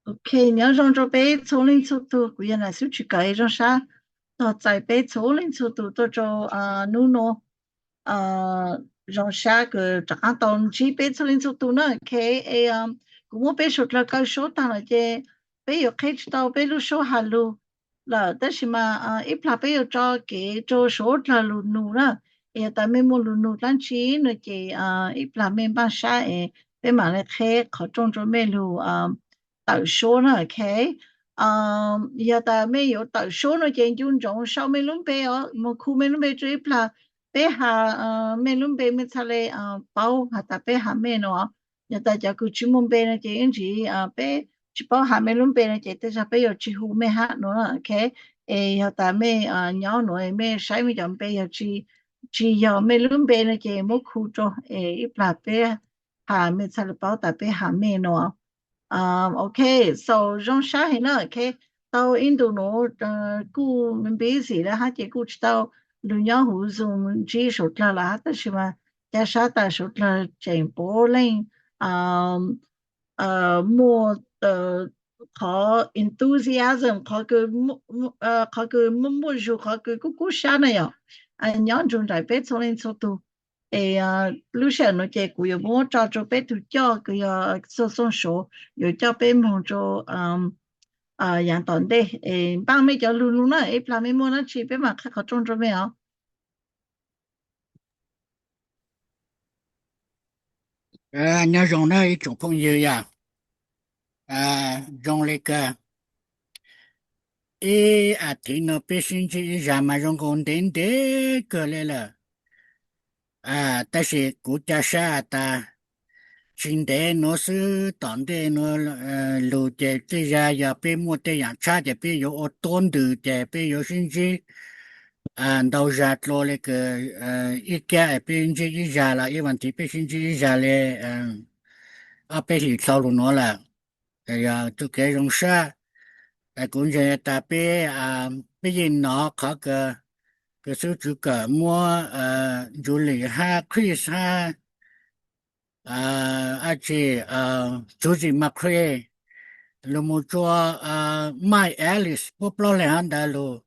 Ok, nyob zoo rau peb txhua leej txhua tus, kuv yog Nam Xib Hwb Tswv Kawm, zoo sab tos txais peb txhua leej txhua tus tuaj rau hnub no. Zoo sab kws rov qaab tau ntsib peb txhua leej txhua tus na. Ok, es kuv muab peb suav dlawg kaw suab taag lawm ces peb yuav qheb tsi tau peb lub suab has lug lawm, tab sis mas ib plag peb yuav tso kev rau suav dlawg lug nug na. Es yog tas mej muaj lug nug dlaab tsi no ces ib plag mej npaaj sab es peb maam le qheb qhov rooj rua mej lug tawm suab na. Ok, yog tas mej yuav tawm suab no ces ncu ntsoov sau mej lub npe os, moog khu mej lub npe rua ib plag peb has mej lub npe, mej txhaj le paub has tas peb has mej no. Yog tas cov kws tsi muaj npe no ces ib ntsis peb tsi paub has mej lub npe no ces tej zag peb yuav tsi hu mej hab no. Ok, es yog tas mej nyob nuav mej saib mej cov npe yog tsi, tsi yog mej lub npe no ces muab khu rua es ib plag peb has mej txhaj le paub tas peb has mej no. Ok, so zoo sab heev na. Ok, tau ib ntus nuav kuj npib xim le hab ces kuj tsi tau lug nyob huv Zoom ntsib suav dlawg lawm hab, tab sis mas ca sab tas suav dlawg tseem puav leej muaj qhov enthusiasm, qhov kws muaj zug, qhov kws kub kub sab na yom, nyob nrug nraim peb txhua leej txhua tug. Es lub sij hawm nuav ces kuv yuav muab tso rua peb tug coj kws yog Xooj Xooj Suav yuav coj peb moog rua yaav tom ntej. Es npaaj mej cov lug nug na, ib plag mej muaj dlaab tsi peb maam qheb qhov rooj rua mej os. Nyob zoo na ib tsoom phooj ywg yom. Zoo le kawg, ib as thiv no peb sib ntsib ib zag mas zoo nkaus ntev ntev kawg le lawm. Tab sis kuv ca sab has tas tsis ntev nuav xwb, tom ntej nuav lug ces tej zag yog peb muaj tej yaam tshab ces peb yuav ua tuab ntws ces peb yuav sib ntsib ntau zag dlua le kws ib kab es peb ntsib ib zag los ib vas thiv peb sib ntsib ib zag le ob peb hlis dlhau lug nuav lawm. Yog txuj kev zoo sab, kuv ntseeg tas peb, peb yeej nov qhov kws xib hwb Tswv Kawm muab Julie hab Chris hab dab tsi, Suzy McCray lug mus rua Mike Ellis puab plaub leeg hov ntawd lug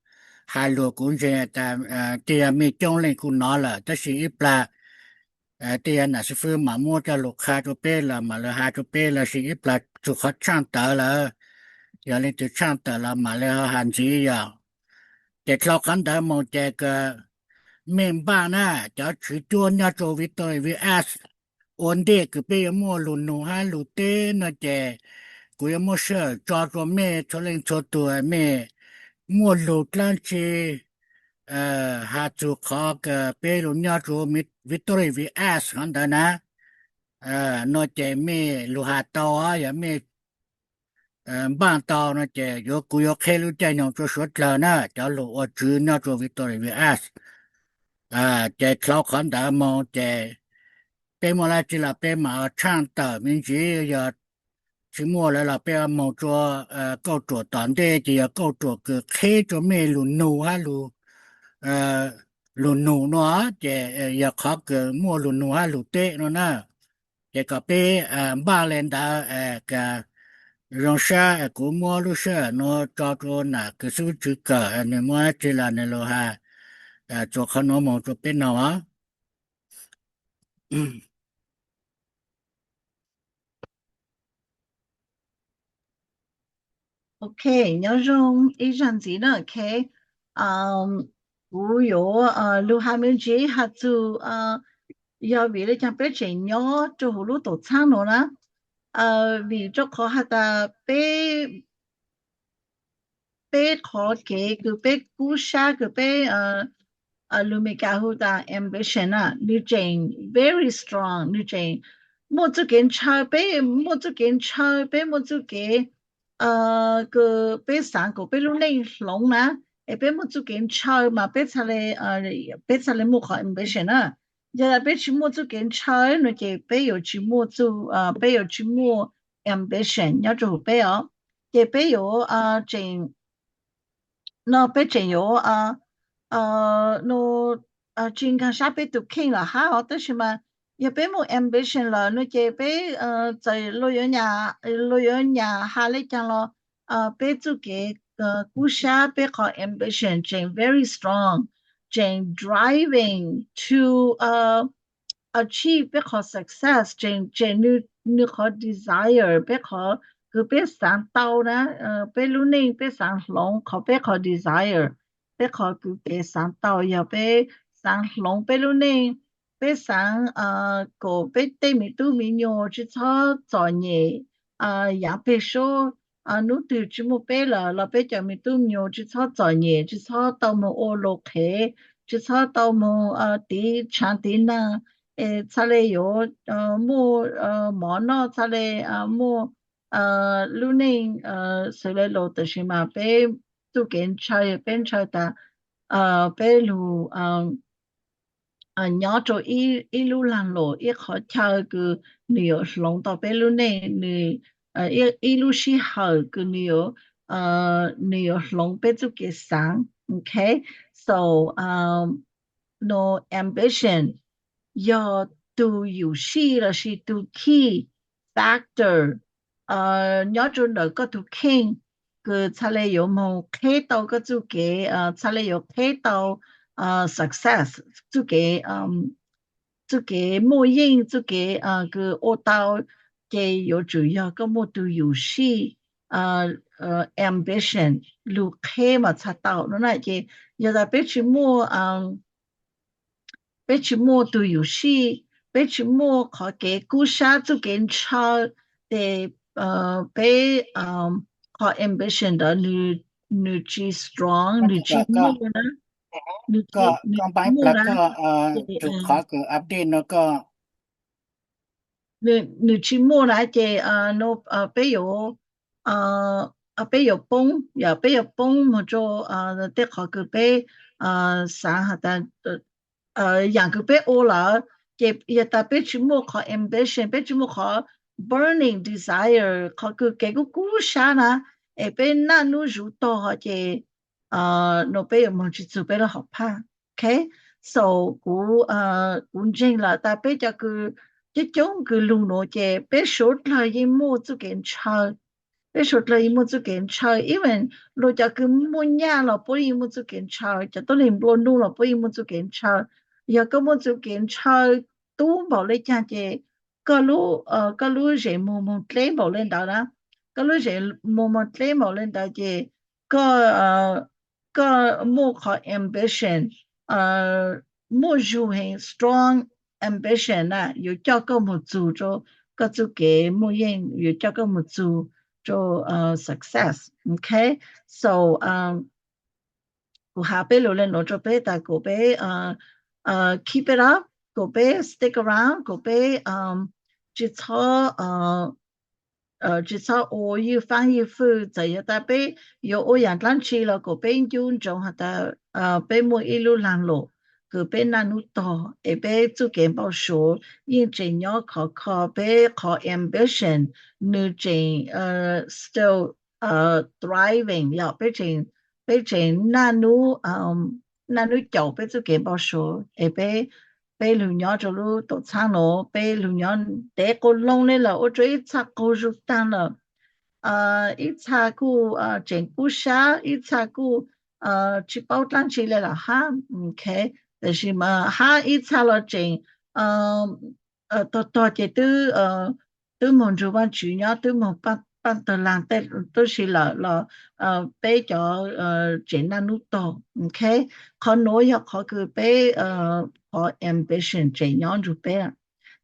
has lug, kuv ntseeg tas tej yog mej coob leej kuj nov lawm, tab sis ib plag tej yog nam xib fwb mam muab coj lug qha rua peb los mam lug has rua peb los sis ib plag txug qhov tshaaj tawm lawm, yog leej twg tshaaj tawm los mam lug has ntxiv yom. Ces dlhau qhov ntawd moog ces kws mej npaaj na, cov tswv cuab nyob rua Victoria Village ua ntej kws peb yuav muaj lug nug hab lug teb no ces kuv yuav muab sij hawm tso rua mej txhua leej txhua tug, mej muaj lug dlaab tsi has txug qhov kws peb lug nyob rua Victoria Village hov ntawd na, no ces mej lug has tau, yog mej npaaj tau no ces yuav, kuv yuav qheb lub caij nyoog rua suav dlawg na, cov lug ua tswv nyob rua Victoria Village. Ces dlhau qhov ntawd moog ces peb muaj dlaab tsi los peb mam tshaaj tawm me ntsis, yog tsis muaj lawm los peb moog rua kauj ruam tom ntej ces yog kauj ruam kws qheb rua mej lug nug hab lug nug no ces yog qhov kws muaj lug nug hab lug teb no na. Ces kom peb npaaj le ntawd, zoo sab kuv muab lub sij hawm nuav tso rua nam kws xib hwb Tswv Kawm, nwg muaj dlaab tsi los nwg lug has txug qhov nuav moog rua peb noog os. Ok, nyob zoo ib zag ntxiv na. Ok, kuv yuav lug has me ntsis has txug yog vim le caag peb tseem nyob rua huv lub tuam txhaab nuav na, vim rua qhov has tas peb, peb qhov kev kws peb kub sab kws peb, lug Meskas hu tas ambition na, nwg tseem very strong, nwg tseem muaj txuj kev ntshaw, peb muaj txuj kev ntshaw, peb muaj txuj kev kws peb xaav kuas peb lub neej hloov na, es peb muaj txuj kev ntshaw mas peb txhaj le, peb txhaj le muaj qhov ambition na. Yog tas peb tsis muaj txuj kev ntshaw no ces peb yuav tsis muaj txuj, peb yuav tsis muaj ambition nyob rua huv peb os. Ces peb yuav tseem, no peb tseem yuav tsis nkaag sab peb tug kheej los hab os, tab sis mas Yog peb muaj ambition lawm no ces peb txawm luag yuav nyam, luag yuav nyam has li cas los peb txuj kev kub sab, peb qhov ambition tseem very strong, tseem driving to achieve peb qhov success, tseem tseem nws qhov desire, peb qhov kws peb xaav tau na, peb lub neej peb xaav hloov qhov peb qhov desire, peb qhov kws kev xaav tau yog peb xaav hloov peb lub neej, peb xaav kom peb tej me tub me nyuam tsis txhob txom nyem yaav peg suab. Hnub twg tsis muaj peb lawm los peb cov me tub me nyuam tsis txhob txom nyem, tsis txhob tau moog ua luam qhev, tsis txhob tau moog tiv tshaav tiv naag, txhaj le yuav muaj mov noj, txhaj le muaj lub neej xws le lus. Tab sis mas peb txuj kev ntshaw yog peb ntshaw tas peb lug nyob rua ib lub laag luam, ib qhov chaw kws nws yuav hloov tau peb lub neej, nws ib lub sij hawm kws nws yuav hloov peb txuj kev xaav. Ok, so no, ambition yog tug yum sij lossis tug key factor nyob rua ntawm koj tug kheej kws txhaj le yuav moog qheb tau koj txuj kev, txhaj le yuav qheb tau success, txuj kev txuj kev muaj yeej, txuj kev kws ua tau, ces yuav tsum yog koj muaj tug yum sij, ambition, lug qheb mas txhaj tau no na. Ces yog tas peb tsis muaj peb tsis muaj tug yum sij, peb tsis muaj qhov kev kub sab txuj kev ntshaw, ces peb qhov ambition ntawd nws tsis strong, nws tsis muaj na, nws tsis muaj na, qhov kws update no koj nws tsis muaj na ces peb yuav peb yuav poob, yog peb yuav poob moog rua tej qhov kws peb xaav has tas yaam kws peb ua lawm, ces yog tas peb tsis muaj qhov ambition, peb tsis muaj qhov burning desire, qhov kws kev kub kub sab na, es peb naj nub zuv tog ces no peb yuav moog tsis txug peb lub hom phaj. Ok, so kuv kuv ntseeg lawm tas peb cov kws coob coob kws lug nuav ces peb suav dlawg yeej muaj txuj kev ntshaw. Peb suav dlawg yeej muaj txuj kev ntshaw, even luag cov kws muaj nyaj los puab yeej muaj txuj kev ntshaw, cov tuab neeg nplua nuj los puab yeej muaj txuj kev ntshaw. Yog koj muaj txuj kev ntshaw tub npaum le caag ces koj lub, koj lub zes muag moog dleb npaum le ntawd na, koj lub zes muag moog dleb npaum le ntawd ces koj koj muaj qhov ambition, muaj zug heev, strong ambition na, yuav coj koj moog txug rua koj txuj kev muaj yeej, yuav coj koj moog txug rua success. Ok, so kuv has peb lug le nuav rua peb tas kuas peb keep it up, kuas peb stick around, kuas peb tsis txhob tsis txhob ua ywj faab ywj fwj. Txawm yog tas peb yuav ua yaam dlaab tsi los kuas peb ncu ntsoov has tas peb muaj ib lub laag lum kws peb naj nub tog, es peb txuj kev npau suav yeej tseem nyob khov kho, peb qhov ambition nws tseem still thriving, yog peb tseem naj nub, naj nub caum peb txuj kev npau suav. Es peb, peb lug nyob rua lub tuam txhaab nuav, peb lug nyob ntev quas loo le lawm, ua rua ib txha qaug zug taag lawm, ib txha kuj tseem kub sab, ib txha kuj tsis paub dlaab tsi le lawm hab. Ok, tab sis mas hab ib txha los tseem tog tog ces twb, twb moog nrug Vaajtswv nyob, twb moog paaj tawg laag tej tub si lawm los peb cov tseem naj nub tog. Ok, qhov nuav yog qhov kws peb, qhov ambition tseem nyob nrug peb,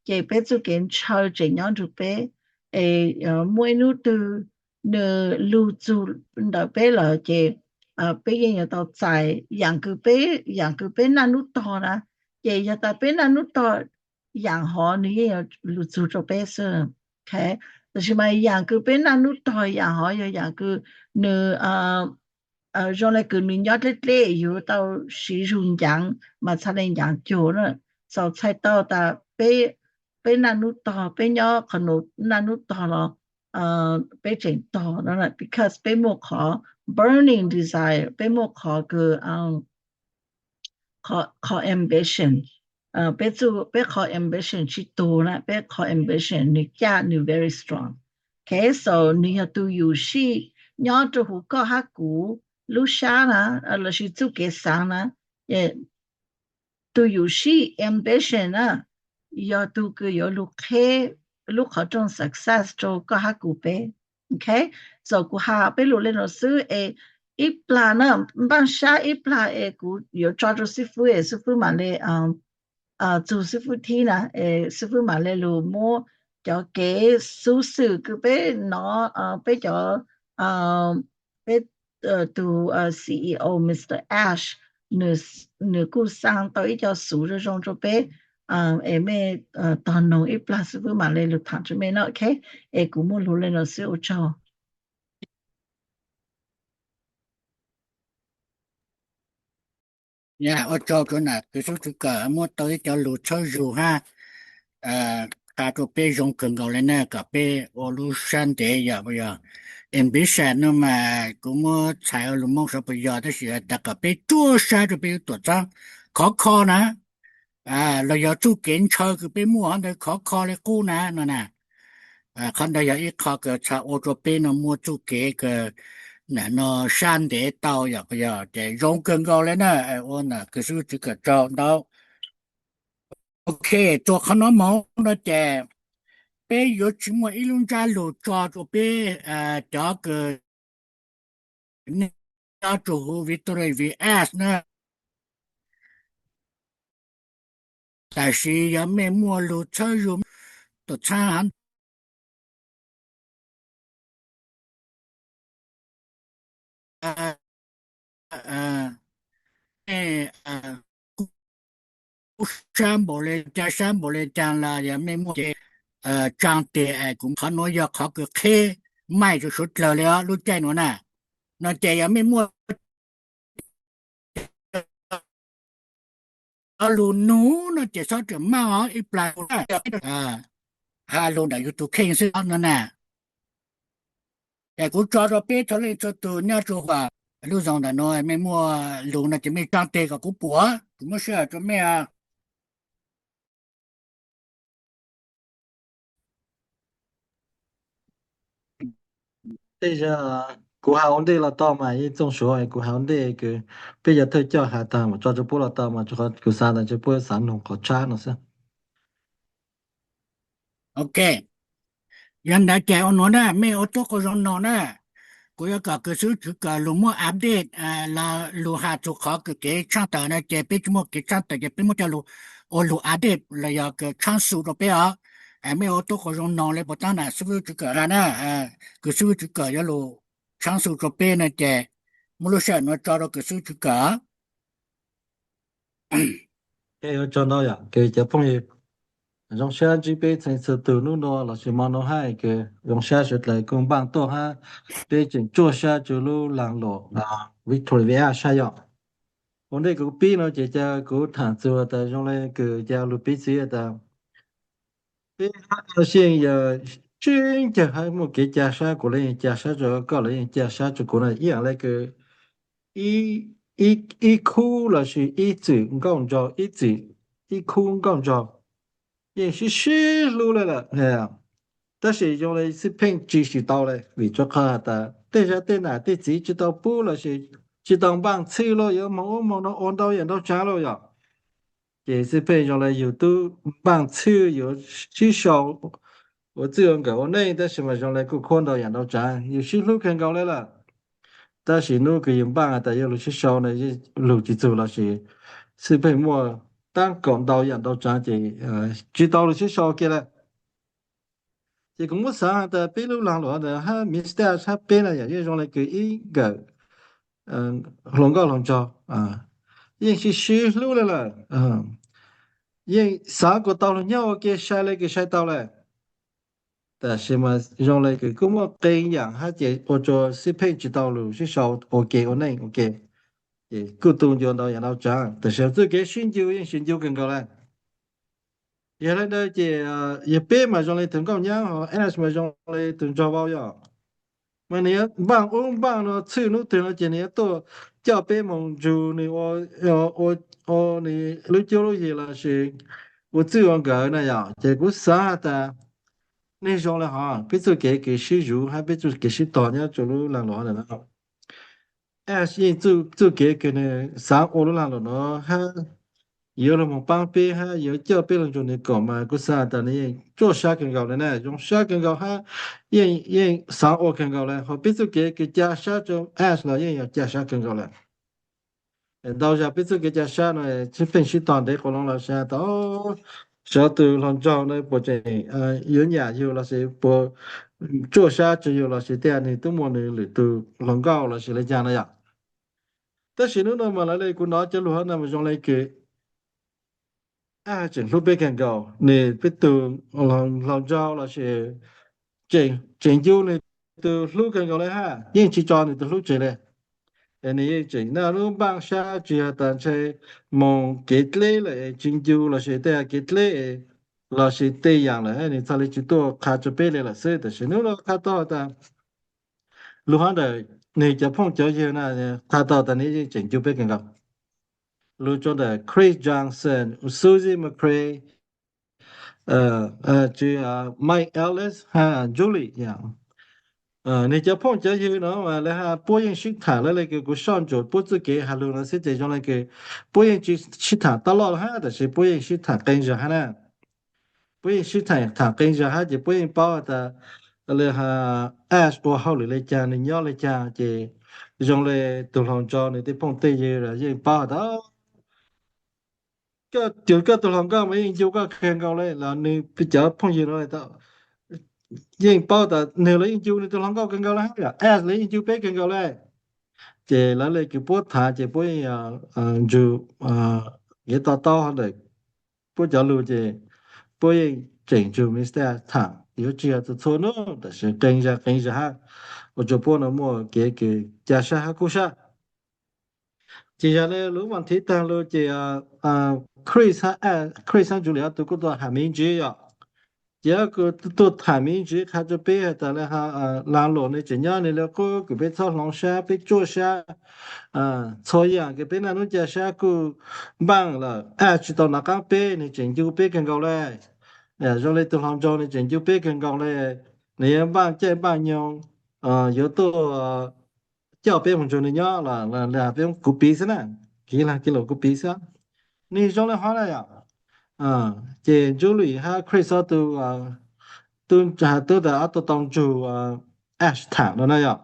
ces peb txuj kev ntshaw tseem nyob nrug peb. Es muaj ib nub twg nws lug txug ntawm peb lawm ces peb yeej yuav tau txais yaam kws peb, yaam kws peb naj nub tog na. Ces yog tas peb naj nub tog, yaam hov nws yeej yuav lug txug rua peb xwb. Ok, tab sis mas yaam kws peb naj nub tog yaam hov yog yaam kws nws zoo le kws nws nyob dleb dleb, yug tau siv zug ncaaiv mas txhaj le ncaaiv cuag na. Xaus txhais tau tas peb, peb naj nub tog, peb nyob qhov nuav naj nub tog los peb tseem tog no, because peb muaj qhov burning desire, peb muaj qhov kws, qhov ambition, peb txuj peb qhov ambition tsis tug na, peb qhov ambition nws caj nws very strong. Okay, so nws yog tus yum sij nyob rau huv koj hab kuv lub sab na, lossis txuj kev xaav na. Tus yum sij ambition na yog tug kws yuav lug qheb lub qhov rooj success rau koj hab kuv peb. Okay, so kuv has peb lug le nuav xwb es ib plag na, npaaj sab ib plag es kuv yuav tso rau xib fwb es xib fwb mam le txug xib fwb thib na, xib fwb mam le lug muab cov kev xuv xwm kws peb nov, peb cov, peb tug C E O Mr Ash, nws kuj xaa tau ib co xuv zoo zoo rau peb, es mej tog noog ib plag xib fwb mam le lug thaam rua mej no, okay. Es kuv muaj lug le nuav xwb, ua tsaug. Ua tsaug rua nam kws xub tswv kawm muab tau ib co lug txhawb zug hab qha rua peb zoo kawg nkaus le na, kom peb ua lub sab ntev yog, yog ambition no mas kuv muab txhais ua lug Moob sav puas yog, tab sis has tas kom peb tsuaj sab rua peb yuav tuam txhaab khov kho na, los yog txuj kev ntshaw kws peb muaj qhov ntawd khov kho le qub na no na. Qhov ntawd yog ib qho kws txhad ua rua peb no muaj txuj kev kws nam no sab ntev tau yog, yog ces zoo kawg nkaus le na. Ua nam kws xub tswv kawm tsaug ntau. Ok, txuas qhov no moog no ces peb yuav tsi muaj ib lub ntsab lug tso rua peb cov kws nyob rua huv Victoria V S na. Tab sis yog mej muaj lug txhawb zug tuam txhaab hab kub sab npaum le caag, sab npaum le caag los yog mej muaj ces tsaa tes es kuv, qhov nuav yog qhov kws qheb maij rua suav dlawg le os lub caij nuav na. No ces yog mej muaj lug nug no ces txhob rawm maaj os ib plag, has lug ntawm yug tug kheej xwb no na. Es kuv tso rua peb txhua leej txhua tug nyob rua huv lub zone ntawm nuav mej muaj lug no ces mej tsaa tes kom kuv pum, kuv muab sij hawm rua mej. Tej zag kuv has ua ntej los tau mas yeej txooj suav, kuv has ua ntej kws peb cov thawj coj has taag mas tso rua puab los tau mas, rua qhov kuv xaav tas ntshe puab xaav noog qhov tshab no xwb. Ok, yog ntawd ces ua nuav na, mej ua tub qhua zoo noog na, kuv yuav kom kws xub tswv kawm lug muab update, lug has txug qhov kws kev tshaaj tawm na, ces peb tsi muaj kev tshaaj tawm ces peb muab coj lug ua lug update los yog kws tshaab xu rua peb os. Mej ua tub qhua zoo noog le puas taab nam xub tswv kawm has na, kws xub tswv kawm yuav lug tshaab xu rua peb na ces muab lub sij hawm nuav tso rua kws xub tswv kawm. Ua tsaug ntau yom, kws cov phooj ywg zoo sab ntsib peb txhua txhua tug nub nua lossis mo nua hab, kws zoo sab suav dlawg kuj npaaj tuaj hab, peb tseem tsuaj sab rua lub laag luam Victoria sab yom. Ua ntej kuv pib no ces ca kuv thaam txug tas zoo le kws ca lug piv txwv tas peb hab Xeej yog sib ncawg hab muaj kev ca sab, kuv los yeej ca sab rua koj, los yeej ca sab rua kuv na, ib yaam le kws ib khub lossis ib txwm nkauj nraug, ib txwm ib khub nkauj nraug yeej sib sib hlub le lawm. Tab sis zoo le xij pheej tsi tsi tau le, vim rua qhov has tas tej zag tej nam tej txiv tsi tau pub lossis tsi tau npaaj txhwb lauj, yuav moog ub moog no ua ntau yaam ntau tsaav lauj yom. Ces xij pheej zoo le yug tub npaaj txhwb yuav sib sau ua txwj ua nkawm ua neej, tab sis mas zoo le kuj khuab ntau yaam ntau tsaav, yug sib hlub kawg nkaus le lawm. Tab sis nub kws yug npaaj has tas yuav lug sib sau na, lug tsi txug lossis xij pheej muaj taab kaum ntau yaam ntau tsaav ces tsi tau lug sib sau kiag le. Ces kuv muab xaav has tas peb lub laag luam ntawd hab Mister hab peb na yom, yeej zoo le kws ib nkawm hluas nkauj hluas nraug, yeej sib sib hlub le lawm. Yeej xaav kuas tau lug nyob ua ke sai le kws sai tau le. Tab sis mas zoo le kws kuj muaj qee yaam hab ces ua rua xij pheej tsi tau lug sib sau ua ke ua neej ua ke, ces kuj tu ncua ntau yaam ntau tsaav, tab sis txuj kev sib ncu yeej sib ncu kawg nkaus le. Yog le ntawd ces yog peb mas zoo le tug nkauj nyab, ho Alex mas zoo le tug nraug vauv yom. Nws yuav npaj ub npaj no txhij hnub twg no ces nws yuav tuaj coj peb mus ntsib nws ua, ua, ua nws lub cuab lub yig los sis ua txij ua nkawm na yom. Ces kuv xav has tas nej zoo le hov, peb txuj kev kws sib zuv hab peb txuj kev sib tog nyob rua lub laag luam hov ntawm no, Ash yeej txuj kev kws nws xaav ua lub laag luam no hab yuav lug moog paab peb hab yuav coj peb lug nrug nws koom mas kuv xav tas nws yeej tsuaj sab kawg nkaus le na, zoo sab kawg nkaus hab yeej, yeej xaav ua kawg nkaus le. Hos peb txuj kev kws ca sab rua Ash los yeej yog ca sab kawg nkaus le. Ntau zag peb txuj kev ca sab no sib pheej sib tog ntev quas loov los sis tas sawv tug hluas nraug no puas tseem yuav nyam yug los sis puas tsuaj sab rua yug los sis tej nws tub muaj nws lwm tug hluas nkauj los sis le caag no yom. Tab sis hnub no mas lawv le kuv nov cov lug hov no mas zoo le kws Ash tseem hlub peb kawg nkaus, nws peb tug hluas nraug los sis tseem ncu nws tug hlub kawg nkaus le hab yeej tsi tso nws tug hlub tseg le. Es nws yeej tseem naj lub npaaj sab tsi has tas ntshe moog kev dleb lawm es tsi ncu los sis tej kev dleb los sis tej yaam lawm nws txhaj le tsi tuaj qha rua peb le lawm xwb. Tab sis hnub no qha tau tas lug hov ntawm nws cov phooj cov ywg na, qha tau tas nws yeej tseem ncu peb kawg nkaus. Lug rua ntawm Chris Johnson, Suzy McCray, Mike Ellis hab Julie. Nws cov phooj cov ywg no mas le hab puab yeej sib thaam le kws kuv soj ntsuam puab txuj kev has lug no xwb ces zoo le kws puab yeej tsi sib thaam tab loj hab tab sis puab yeej sib thaam qee zag hab na. Puab yeej sib thaam, thaam qee zag hab ces puab yeej paub has tas le has Ash ua hauj lwm le caag, nws nyob le caag ces zoo le tug hluas nraug nws tej phooj tej ywg los yeej paub has tas koj, koj tug hluas nkauj mas yeej ncu koj kawg nkaus le los nws cov phooj ywg no yeej paub tas nws los yeej ncu nws tug hluas nkauj kawg nkaus le hab, Ash los yeej ncu peb kawg nkaus le. Ces lawv le kws puab thaam ces puab yeej ntsug, yuav to taub ntawm puab cov lug ces puab yeej tseem ntsug Mister Ash thaam yuav tsi yog txhua txhua nub tab sis qee zag qee zag hab ua rua puab no muaj kev kws ca sab hab kub sab. Ces yog le lub vas thiv taag lug ces Chris hab Julie ob tug kuj tuaj has me ntsis yom. Ces kuj tuaj tham me ntsis qha rua peb has tas le has laag luam nws tseem nyob nws le qub kws peb txhob hloov sab, peb tsuaj sab. Txhua yaam kws peb naj nub ca sab kuj npaaj lawm, Ash tsi tau nav qaab peb, nws tseem ncu peb kawg nkaus le. Zoo le tug hluas nraug nws tseem ncu peb kawg nkaus le. Nws yuav npaaj caij npaaj nyoog, yuav tuaj coj peb moog nrug nws nyob los peb kuv piv xwb na, kiv lug kuv piv xwb. Nws zoo le hov na yom. Ces Julie hab Chris ob tug, tub has tub tas ob tug tau ntsug Ash thaam no na yom.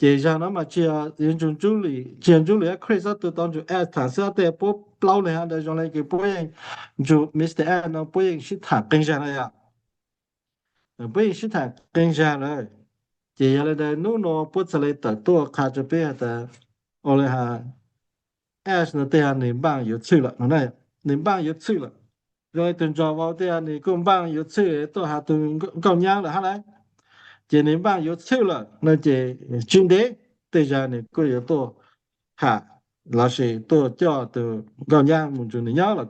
Ces zag no mas tsi yog, tsi yog Julie hab Chris ob tug tau ntsug Ash thaam xwb, tej puab plaub leeg hab ntawd zoo le kws puab yeej ntsug Mister Ash no puab yeej sib thaam qee zag na yom. Puab yeej sib thaam qee zag lawm. Ces yog le ntawd nub nua puab txhaj le tawm tuaj qha rua peb has tas, ua le has Ash no tej nws npaaj yuav txhwj lawm no na. Nws npaaj yuav txhwj lawm. Zoo le tug nraug vauv tej nws kuj npaaj yuav txhwj tuaj has tug nkauj nyab lawm hab lawm. Ces nws npaaj yuav txhwj lawm no ces tsi ntev tej zag nws kuj yuav tuaj tham los sis tuaj coj tug nkauj nyab mus nrug nws nyob los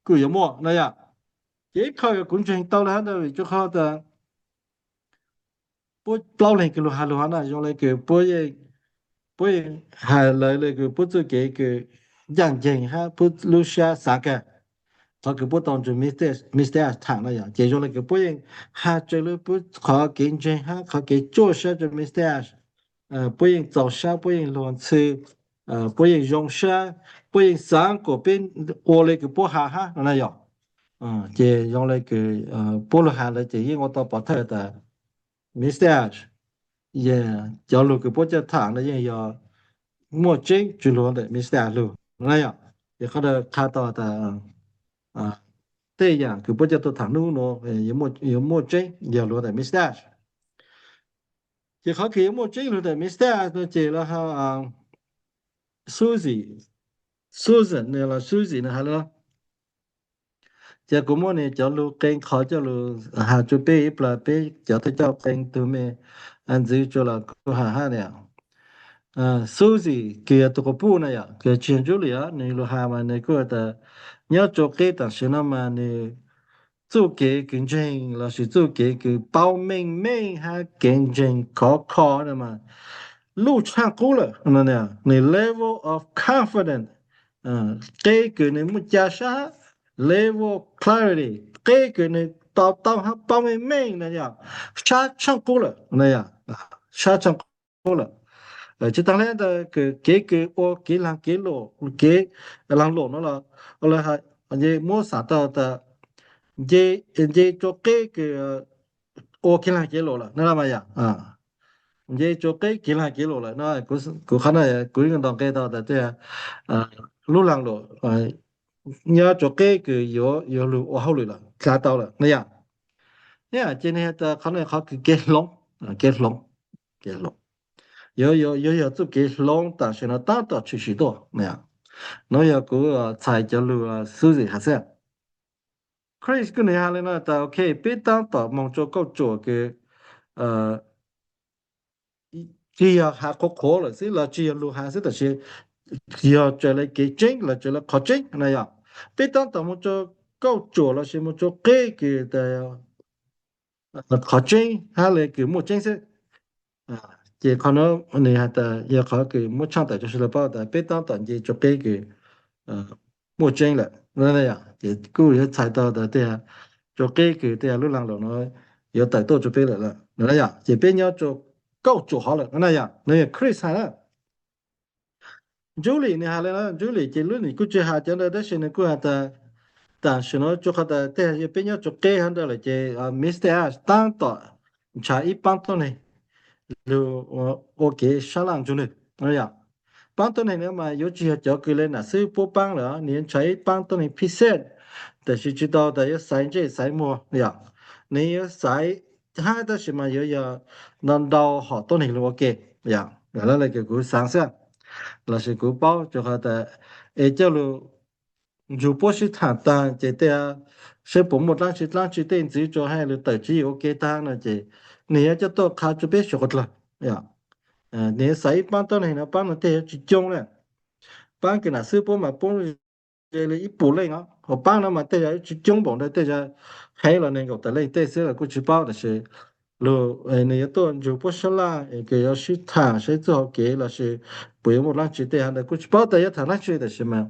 kuj yuav muaj no yom. Ces ib qho kuv ntseeg tau le hab ntawd vim rua qhov tas puab plaub leeg kws lug has lug hov na zoo le kws puab yeej has lawv le kws puab txuj kev kws ncaaj nceeg hab puab lub sab xaav kag qhov kws puab tau ntsug Mister Ash thaam na yom. Ces zoo le kws puab yeej has tsawg le puab qhov kev ntseeg hab qhov kev tsuaj sab rua Mister Ash. Puab yeej txaus sab, puab yeej luag ntxhw, puab yeej zoo sab, puab yeej xaav kuas peb ua le kws puab has hab no na yom. Ces zoo le kws puab lug has lawm ces yeej ua tau pov thawj tas Mister Ash, cov lug kws puab coj thaam no yeej yog muaj tseeb tsw luag ntawm Mister Ash lug no na yom. Ces qhov ntawd qha tau tas tej yaam kws puab coj tuaj thaam nub nua yuav muaj tseeb yog luag ntawm Mister Ash. Ces qhov kws yuav muaj tseeb lug ntawm Mister Ash no ces lawv has Susie, Susan los Susie no has le. Ces kuv muab nws cov lug qee qhov coj lug has rua peb ib plag, peb cov thawj coj qee tug me ntxwv rua los kuj has hab na. Susie kws yog tug quas puj na yom, kws tsi yog Julie os, nws lug has mas nws kuj tas nyob rua qeb tam sim no mas nws txuj kev kws ntseeg lossis txuj kev kws paub meej meej hab kev ntseeg khov kho no mas luj tshaaj qub lawm no. Nws level of confidence, qeb kws nws muaj ca sab, level clarity, qeb kws nws to taub hab paub meej meej no yog sab tshaaj qub lawm no, sab tshaaj qub lawm. Tsi taag le ntawd, kev kws ua kev laag kev lum, kev laag lum no los, nce muab xaav tau tas nce tsua qeb kws ua kev laag kev lum lawm no mas yog nce tsua qeb kev laag kev lum lawm no. Kuv qhov no kuv nto nqe tau tas tej lub laag lum nyob tsua qeb kws yuav lug ua hauj lwm lawm, dlha tau lawm no yog. Ces nwg has tas qhov no qhov kws kev hloov, kev hloov, kev hloov, yuav yog txuj kev hloov tam sim no taab tom tshwm sim tuaj. Nuav yog kuv txhais cov lug Susie has xwb. Chris kuj nwg has le no tas ok, peb taab tom moog tsua kauj tsuam kws tsi yog has qhuav qhuav lawm xwb los tsi yog lug has xwb, tab sis yog tsaws le kev tseeb los tsaws le qhov tseeb no yog peb taab tom moog tsua kauj tsuam lossis moog tsua qeb kws qhov tseeb hab le kws muaj tseeb xwb. Ces qhov nuav nwg has tas yog qhov kws muab tshaaj tawm rua sawv daws paub tas peb taab tom nce tsua qeb kws muaj tseeb lawm. Ces kuj yuav txhais tau tas tej tsua qeb kws tej lub laag lum nuav yuav tawm tuaj tsua peb lawm. Ces peb nyob tsua kauj tsuam hov lawm no yog, nuav yog Chris has na. Julie nwg has le no, Julie ces lub nwg kuj tsi has cov ntawd tab sis nwg kuj has tas tam sim no tsua qhov tas tej yog peb nyob tsua qeb hov ntawd lawm ces Mister Ash taab tom ntshaw ib paab tuab neeg lug ua kev sab laj nrug nwg. Paab tuab neeg nuav mas yuav tsi yog cov kws le nam xwb puab paab lawm, nwg yuav ntshaw ib paab tuab neeg phij xej, tab sis tsi tau tas yuav xaiv ntsej xaiv muag yog, nwg yuav xaiv hab tab sis mas yuav yog ntau ntau hom tuab neeg lug ua ke yog. Le kws kuv xaav xwb lossis kuv paub tsua qhov tas es coj lug nrug puab sib thaam taag ces tej saib puas muaj dlaab tsi dlaab tsi tej ntxiv tsua hab lug tawm tswv yim ua ke taag no ces nwg yuav coj tuaj qha tsua peb sawv daws dlaag. Nwg yuav xaiv ib paab tuab neeg no, paab no tej yuav tsi coob le, paab kws nam xwb puab mas puab ze le ib puas leej os, ho paab no mas tej yog yuav tsi coob npaum ntawd, tej yog heev los neeg nkaum tawm leej tej xwb los kuj tsi paub, tab sis lug nwg yuav tuaj nrug puab sab laj kws yuav sib thaam saib txuj hauv kev lossis puas yuav muaj dlaab tsi tej hov ntawd kuj tsi paub tas yuav thaam dlaab tsi tab sis mas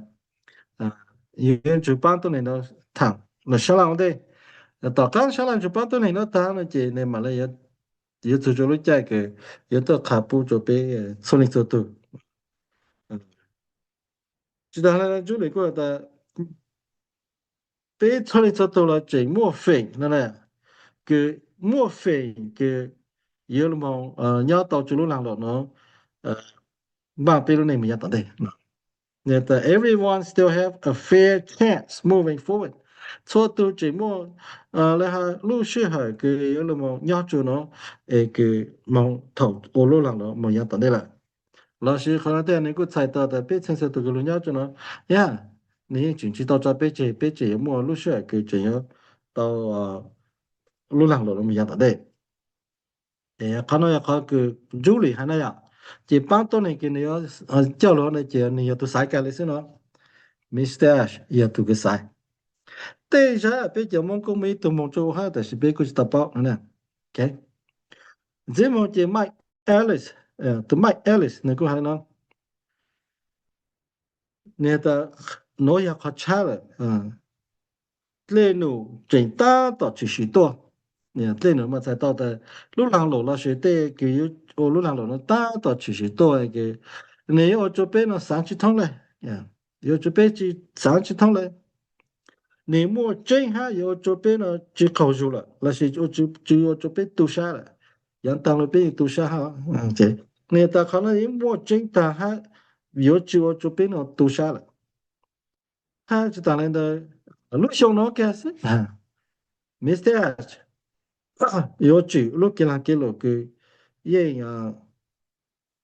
yuav nrug paab tuab neeg no thaam los sab laj ua ntej. Tom qaab sab laj nrug paab tuab neeg no taag no ces nwg mam le yuav txug rua lub caij kws yuav tuaj qha pub rua peb txhua leej txhua tug. Tsi taag le Julie kuj tas peb txhua leej txhua tug los tseem muaj feem no, kws muaj feem kws yuav lug moog nyob tau tsua lub laag lum nuav npaaj peb lub neej moog yav tom ntej. Everyone still have a fair chance moving forward. Txhua tug tseem muaj le hab lub sij hawm kws yuav lug moog nyob tsua nuav es kws moog thaum ua lub laag lum moog yav tom ntej lawm. Lossis qhov no tej nwg kuj txhais tau tas peb txhua tug kws lug nyob tsua nuav, yog nwg yeej tseem tsi tau tso peb tseg, peb tseem yuav muaj lub sij hawm kws tseem yuav tau lub laag lum moog yav tom ntej. Qhov no yog qhov kws Julie has na yom. Ces paab tuab neeg kws nwg yuav coj lug no ces nwg yog tug xaiv kag le xwb no. Mister Ash yog tug kws xaiv. Tej zag peb cov Moob kuj muaj ib tug moog tsua hab tab sis peb kuj tsi tau paub no. Ntxiv moog ces Mike Ellis, tug Mike Ellis nwg kuj has le no, nwg tas nuav yog qhov tshab lawm. Dlej num tseem taab tom tshwm sim tuaj. Dlej num mas txhais tau tas lub laag lum lossis tej kws yuav ua lub laag lum no taab tom tshwm sim tuaj, nwg yuav ua tsua peb no xaav tsi thoob le, yuav ua tsua peb tsi xaav tsi thoob le. Nwg muaj tseeb hab yuav ua tsua peb no tsi qaug zug lawm lossis tsi ua tsua peb tu sab lawm. Yav taag lug peb yeej tu sab hab. Nwg tas qhov no yeej muaj tseeb taag hab yuav tsi ua tsua peb no tu sab lawm. Hab tsi taag le ntawd, lub xyoo nuav kag xwb, Mister Ash yuav tswm lub kev laag kev lum kws yeej,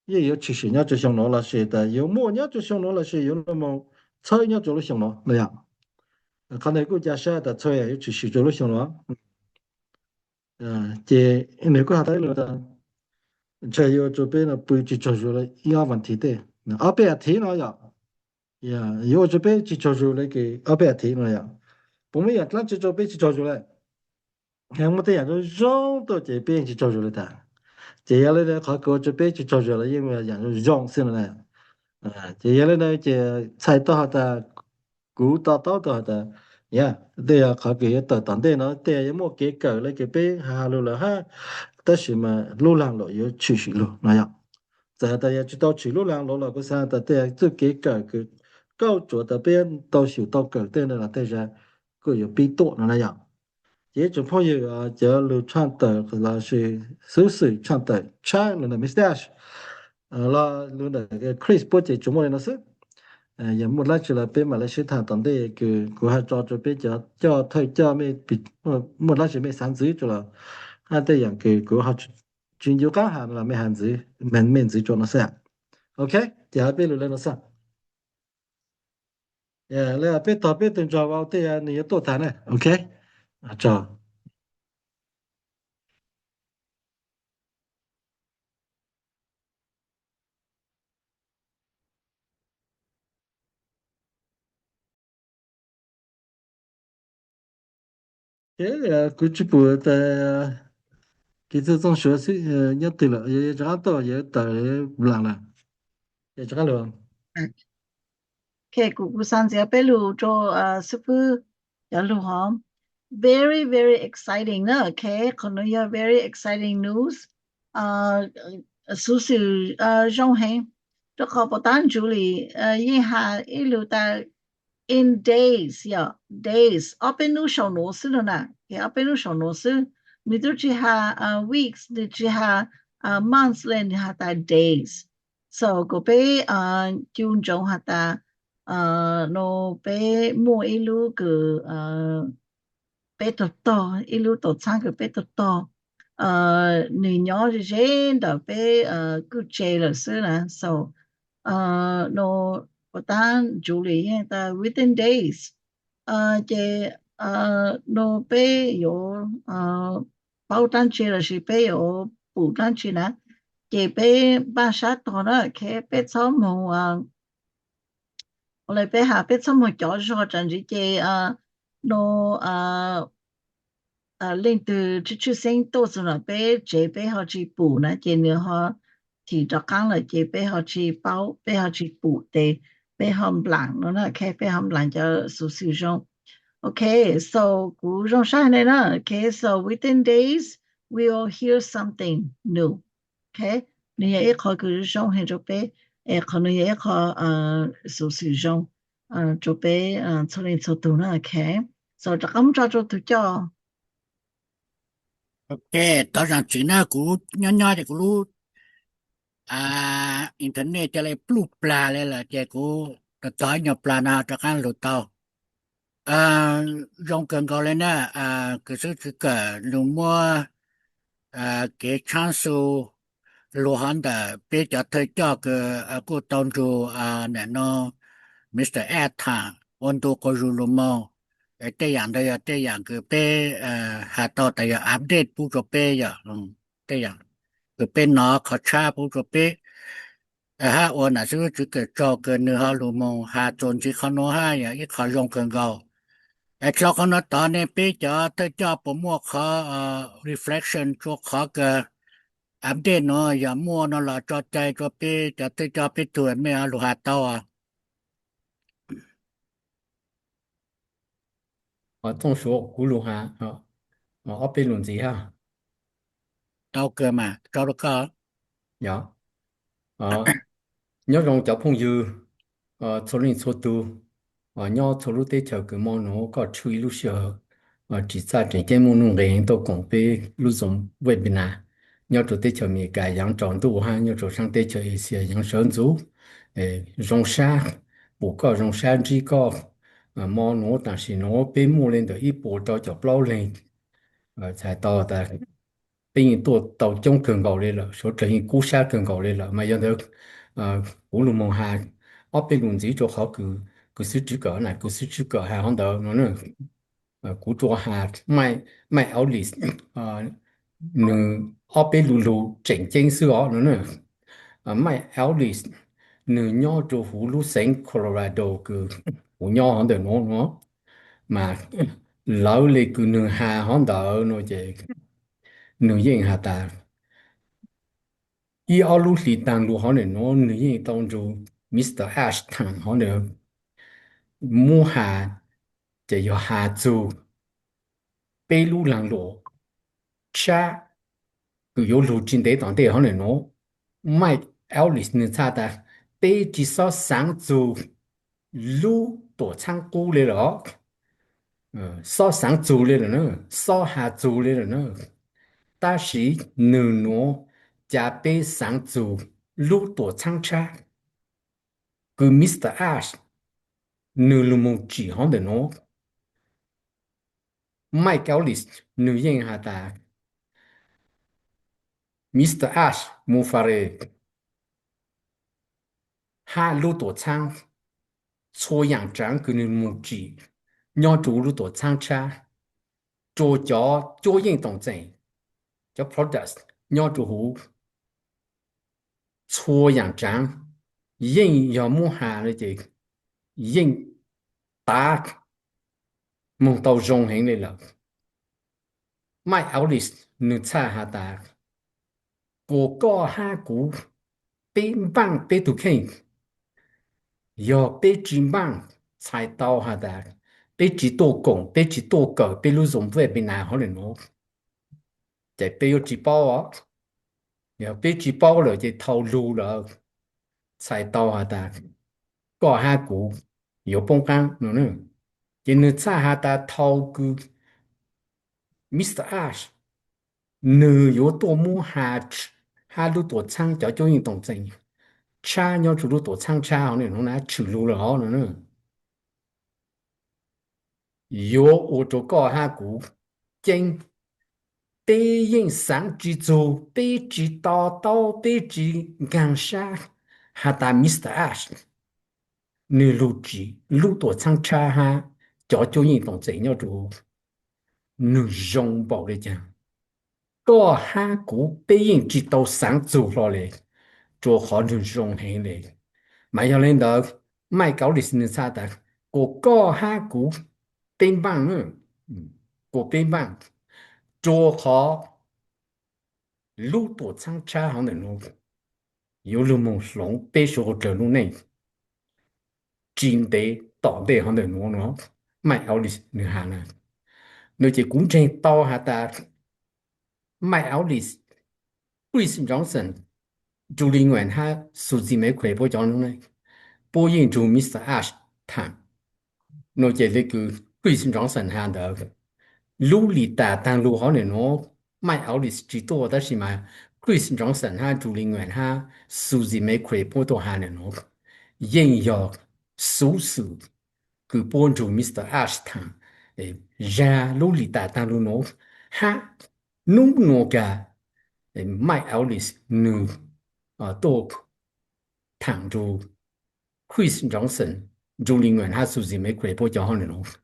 yeej yuav tshwm sim nyob tsua xyoo nuav lossis tas yuav muaj nyob tsua xyoo nuav lossis yuav lug moog txhawb nyob tsua lub xyoo nuav no yom. Qhov ntawd kuj ca sab tas txhua yam yuav tshwm sim tsua lub xyoo nuav. Ces nwg kuj has tas ib lug tas ntshai yuav ua tsua peb no pw tsi tsaug zug le ib ob vas thiv tej, ob peb as thiv no yom. Yuav ua tsua peb tsi tsaug zug le kws ob peb as thiv no yom. Kuv muaj ib yam dlaab tsi rau peb tsis tsaug zug le. Muaj tej yam zoo zoo tuaj ces peb yeej tsis tsaug zug le tas. Ces yog le qhov kuv ua rau peb tsis tsaug zug los yeej yam zoo zoo xwb no na. Ces yog le ntawd ces txhais tau has tas, kuv to taub tau has tas, yog tej yog qhov kws yuav tawm tom ntej no tej yuav muaj kev kawm le kws peb has lug lawm hab, tab sis mas lub laag luam yuav tshwm sim lug no yog. Txawm has tas yog tsis tau tshwm lub laag luam los kuv xaav tas tej txuj kev kawm kws kauj tsuav tas peb tau xyum tau kawm tej no los tej zag kuj yuav pib tuaj no na yog. Ces ib tsoom phooj ywg, cov lug tshaaj tawm lossis xuv xwm tshaaj tawm tshab lug ntawm Mistash los lug ntawm Chris puab ces tsuas muaj le no xwb. Yog muaj dlaab tsi los peb mam le sib tham tom ntej kws kuv has tso rau peb cov coj thawj coj, muaj dlaab tsi mej xaav ntxiv rua los hab tej yaam kws kuv tsis ncu qaab has los mej has ntxiv, mej ntxiv rua no xwb. Ok, ces has peb lug le no xwb. Le peb tog peb tug nrog ua tej nws yuav tuaj tag na. Ok, tsaug. Kuv tsis pum tas kis txuj txooj suav xwb nyob twg lawm, yog rov qaab tuaj yog tawm nplaam lawm, yog rov qaab lug. Ok, kuv kuv xaav ntxiv peb lug rua xib fwb cov lug hov. Very, very exciting na. Ok, qhov nuav yog very exciting news. Xuv xwm zoo heev, rua qhov puas tab Julie yeej has ib lug tas in days, yog days, ob peb nub saum nuav xwb no na. Ok, ob peb nub saum nuav xwb. Nws tub tsis has weeks, nws tsis has months le, nws has tas days. So kuas peb cu ntsoov has tas no peb muaj ib lub kws peb tog tog, ib lub tuam txhaab kws peb tog tog, nws nyob ze ze ntawm peb kuj tse lawm xwb na. So no puas tab Julie yeej tas within days, ces no peb yuav paub dlaab tsi lossis peb yuav pum dlaab tsi na, ces peb npaj sab tog na. Ok, peb txhob moog, ua le peb has peb txhob moog cov zog tsam ntsis ces no leej twg tshwj tshwj xeeb tuaj txug ntawm peb tsev peb ho tsis pum na ces nws ho thim rov qaab lawm ces peb ho tsis paub, peb ho tsis pum tes peb ho nplaam no na. Ok, peb ho nplaam cov xuv xwm zoo. Ok, so kuv zoo sab le na. Ok, so within days we will hear something new. Ok, nws yog ib qho kws zoo heev rua peb, es qhov nws yog ib qho xuv xwm zoo rua peb txhua leej txhua tug na. Ok, so rov qaab muab tso rua tug coj. Ok, thov zaam txim na, kuv nyob nyob ces kuv lub internet ca le pluj plag le lawm ces kuv tog ib nyuag plag no rov qaab lug tau. Zoo kawg nkaus le na, kws xwb tswv kawm nws muab kev tshaab xu lug hov ntawm peb cov thawj coj kws kuj tau nrug nam no Mr Adam ua ntu quas zug lug moog. Tej yaam ntawd yog tej yaam kws peb has tau tas yog update pub rua peb, yog tej yaam kws peb nov qhov tshab pub rua peb. Hab ua nam xib hwb tswv kawm tsaug kws nws ho lug moog has txuas ntxiv qhov nuav hab yog ib qho zoo kawg nkaus. Es dlhau qhov nuav tod ne peb cov thawj coj puas muaj qhov reflection rua qhov kws update nuav, yog muaj no los tso cai rua peb cov thawj coj peb tug mej ho lug has tau. Txooj suav kuv lug has ob peb lug ntxiv hab. Tau kawg mas, tso rua koj. Nyob zoo cov phooj ywg txhua leej txhua tug nyob txhua lub teb chaws kws mo nuav koj tshwj ib lub sij hawm tsim txaj tseem ceeb muaj nuj nqes tuaj koom peb lub Zoom webinar nyob rua teb chaws Amelikas yaav tsaus ntuj hab nyob rua saab teb chaws Asia yaav sawv ntxuv. Zoo sab pum koj, zoo sab ntsib koj. Mo nuav tam sim nuav peb muaj le ntawm ib puas rau caum plaub leeg. Txhais tau tas peb yeej tuaj tau coob kawg nkaus le lawm, sawv dlawg yeej kub sab kawg nkaus le lawm mas yog ntawd kuv lug moog has ob peb lug ntxiv rua qhov kws xwb tswv kawm na, kws xwb tswv kawm has hov ntawd no. Kuv rua has Mike Ellis, nws ob peb lug lug tseem ceeb xwb os no. Mike Ellis nws nyob rua huv lub xeev Colorado kws kuv nyob hov ntawm nuav no, mas lawv li kws nwg has hov ntawd no ces nwg yeej has tas ib ob lub hlis taag lug hov ntawm nuav nwg yeej tau nrug Mr Ash thaam hov ntawd muab has, ces yog has txug peb lub laag luam tshab kws yuav lug tsis ntev tom ntej hov ntawm nuav. Mike Ellis nwg txhaj tas peb tsis xob xaav txug lub tuam txhaab qub le lawm, xob xaav txug le lawm na, xob has txug le lawm na. Tab sis nwg nuav ca peb xaav txug lub tuam txhaab tshab kws Mr Ash nwg lug moog tsim hov ntawm nuav. Mike Ellis nwg yeej has tas Mr Ash Mufareh hab lub tuam txhaab, txhua yaam tsaav kws nwg moog tsim nyob rua lub tuam txhaab tshab, rua cov cuab yeej toom txeem, cov products nyob rua huv, txhua yaam tsaav yeej yog muab has le ces yeej tav moog tau zoo heev le lawm. Mike Ellis nwg txhaj has tas kuas koj hab kuv peb npaaj peb tug kheej, yog peb tsis npaaj, txhais tau has tas peb tsis tuaj koom, peb tsis tuaj kawm peb lub zoo webinar hov ntawm nuav, ces peb yuav tsis paub os. Yog peb tsis paub lawm ces thaus lug lawm txhais tau has tas koj hab kuv yuav poob qaab no. Ces nwg txhaj has tas thaus kws Mr Ash nwg yuav tuaj muab has, hab lub tuam txhaab cov cuab yeej toom txeem tshab nyob rua lub tuam txhaab tshab hov ntawm nuav na tshwm lug lawm hov no, yuav ua rua koj hab kuv ceeb. Peb yeej xaav tsis txug, peb tsis to taub, peb tsis nkaag sab has tas Mr Ash nwg lug tsim lub tuam txhaab tshab hab cov cuab yeej toom txeem nyob rua huv, nwg zoo npaum le caag. Koj hab kuv peb yeej tsis tau xaav txug hlo le, rua qhov nwg zoo heev le. Mas yog le ntawd, Mike Ellis nwg txhaj tas kuas koj hab kuv peb npaaj, kuas peb npaaj, rua qhov lub tuam txhaab tshab hov ntawm nuav yuav lug moog hloov peb suav dlawg lub neej tsis ntev tom ntej hov ntawm nuav no. Mike Ellis nwg has na, no ces kuv ntseeg tau has tas Mike Ellis, Chris Johnson, Julie Nguyen hab Suzy McCray puab cov nuav, puab yeej nrug Mr Ash thaam. No ces le kws Chris Johnson has ntawd, lub lis tas taag lug hov ntawm nuav, Mike Ellis tsis tuaj tab sis mas Chris Johnson hab Julie Nguyen hab Suzy McCray puab tuaj has ntawm nuav, yeej yog xuv xwm kws puab nrug Mr Ash thaam, zag lub lis tas taag lug nuav, hab nub nuav kag Mike Ellis nwg tuaj thaam nrug Chris Johnson, Julie Nguyen hab Suzy McCray puab cov hov ntawm nuav,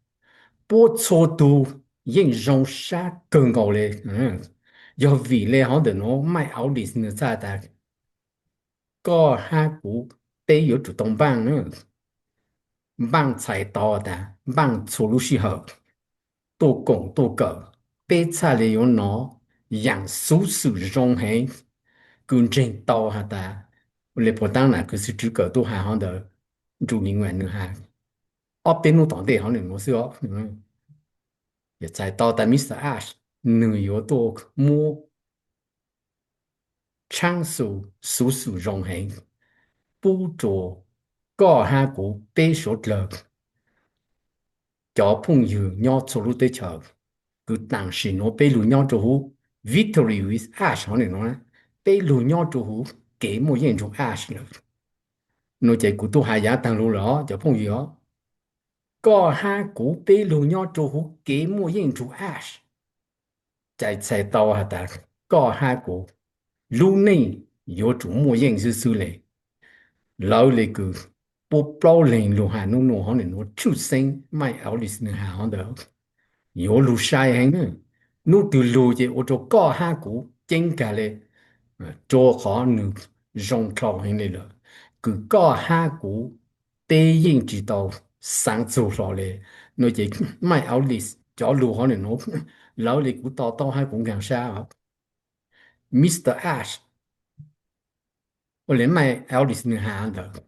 puab txhua tug yeej zoo sab kawg nkaus le. Yog vim le hov ntawm nuav Mike Ellis nwg txhaj tas koj hab kuv peb yuav tsum tau npaaj na. Npaaj txhais tau tas npaaj txhua lub sij hawm, tuaj koom tuaj kawm, peb txhaj le yuav nov yaam xuv xwm zoo heev kws ntseeg tau has tas le puag taab nam kws xwv tswv kawm tuaj has hov ntawd, Julie Nguyen nwg has ob peb nub tom ntej hov ntawm nuav xwb os. Txhais tau tas Mr Ash nwg yuav tuaj muab tshaab xu xuv xwm zoo heev pub rua koj hab kuv peb suav dlawg cov phooj ywg nyob txhua lub teb chaws, kws tam sim nuav peb lug nyob rua huv Victory with Ash hov ntawm nuav, peb lug nyob rua huv kev muaj yeej nrug Ash lawm. No ces kuv tub has yaav taag lug lawm os cov phooj ywg os. Koj hab kuv peb lug nyob rua huv kev muaj yeej nrug Ash, ces txhais tau has tas koj hab kuv lub neej yuav tsum muaj yeej xwb xwb le. Lawv le kws puab plaub leeg lug has nub nuav hov ntawm nuav tshwj xeeb Mike Ellis nwg has hov ntawd yuav lug sai heev. Nub twg lug ces ua rua koj hab kuv ceeb kag le, rua qhov nwg zoo dlhau heev le lawm, kws koj hab kuv peb yeej tsis tau xaav txug hlo le. No ces Mike Ellis cov lug hov ntawm nuav, lawv le kuv to taub hab kuv nkaag sab. Mr Ash, ua le Mike Ellis nwg has ntawd,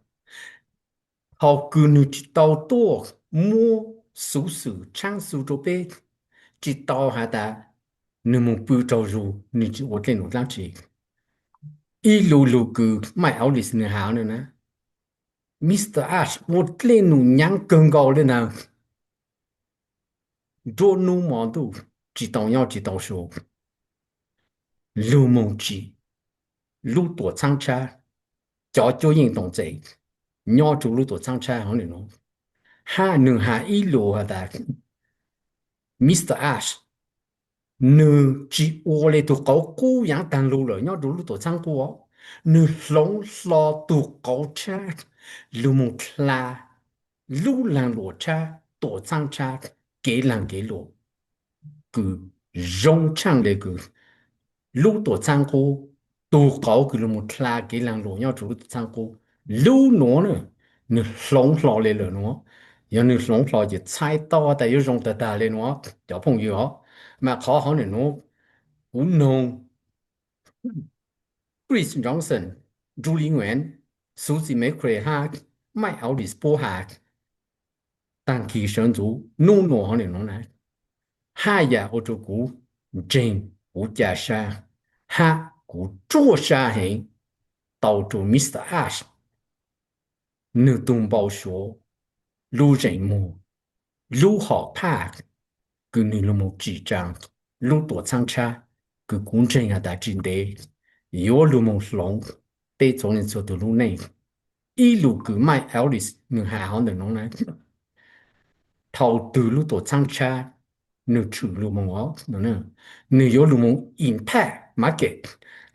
thaus kws nwg tsi tau tuaj muab xuv xwm tshaab xu rua peb, tsi tau has tas nwg moog pw raug zug, nwg tsi ua dlej num dlaab tsi. Ib lu lug kws Mike Ellis nwg has na, Mr Ash ua dlej num nyaav kawg nkaus le na, nruab nub mo ntuj tsi tau nyob tsi tau su, lug moog tsim lub tuam txhaab tshab, cov cuab yeej toom txem nyob rua lub tuam txhaab tshab hov ntawm nuav, hab nwg has ib lus has tas Mr Ash nwg tsi ua le tug qauv qub yaav taag lug lawm nyob rua lub tuam txhaab qub, nwg hloov hlo tug qauv tshab lug moog dlha lub laag luam tshab, tuam txhaab tshab, kev laag kev luam kws zoo tshaaj le kws lub tuam txhaab qub, tug qauv kws lug moog dlha kev laag luam nyob rua lub tuam txhaab qub, lub nuav na, nwg hloov hlo le lawm nuav. Yog nwg hloov hlo ces txhais tau tas yuav zoo tag tag le nuav cov phooj ywg os. Mas qhov hov ntawm nuav kuv noog Chris Johnson, Julie Nguyen, Suzy McCray hab Mike Ellis puab has taag kis sawv ntxuv nub nuav hov ntawm nuav na, haj yam ua rua kuv ntseeg, kuv ca sab, hab kuv ruaj sab heev tau rua Mr Ash nwg tug npau suav, lub zeem muag, lub hom phaj kws nwg lug moog tsim tsaa lub tuam txhaab tshab kws kuv ntseeg has tas tsi ntev yuav lug moog hloov peb txhua leej txhua tug lub neej. Ib lus kws Mike Ellis nwg has hov ntawm nuav na, thaus twg lub tuam txhaab tshab nwg tshwm lug moog os, nwg yuav lug moog impact market,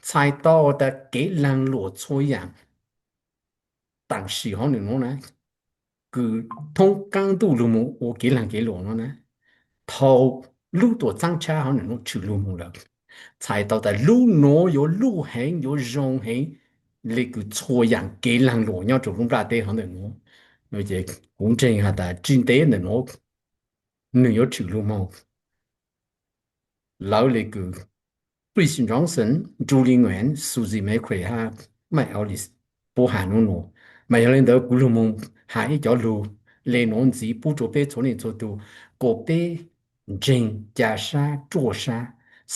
txhais tau tas kev laag luam txhua yaam taam sim hov ntawm nuav na, kws thoob qaab ntuj lug moog ua kev laag kev luam nuav na, thaus lub tuam txhaab tshab hov ntawm nuav tshwm lug moog lawm, txhais tau tas lub nuav yuav luj heev, yuav zoo heev le kws txhua yaam kev laag luam nyob rua lub nplaj teb hov ntawm nuav. Ces kuv ntseeg has tas tsi ntev ntawm nuav nwg yuav tshwm lug moog. Lawv le kws Chris Johnson, Julie Nguyen, Suzy McCray hab Mike Ellis puab has nub nuav. Mas yog le ntawd kuv lug moog has ib cov lug le nuav ntxiv pub rua peb txhua leej txhua tug, kuas peb ntseeg, ca sab, ruaj sab,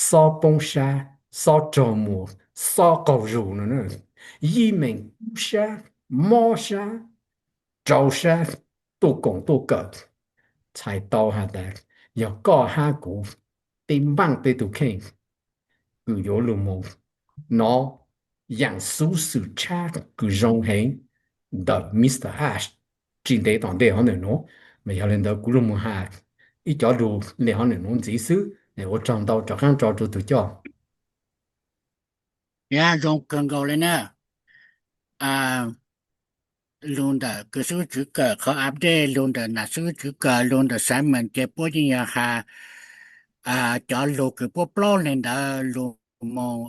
xob poob sab, xob raug muag, xob qaug zug no, yij meem kub sab, mob sab, rau sab, tuaj koom tuaj kawm, txhais tau has tas yog koj hab kuv, peb npaaj peb tug kheej kws yuav lug moog nov yaam xuv xwm tshab kws zoo heev ntawm Mr Ash tsi ntev tom ntej hov ntawm nuav. Mas yog le ntawd kuv lug moog has ib cov lug le hov ntawm nuav ntxiv xwb, ua tsaug ntau rov qaab tso rua tug coj. Zoo kawg nkaus le na. Lug ntawm kws xib hwb tswv kawm qhov update, lug ntawm nam xib hwb tswv kawm, lug ntawm Simon ces puab yeej yog has cov lug kws puab plaub leeg ntawd lug moog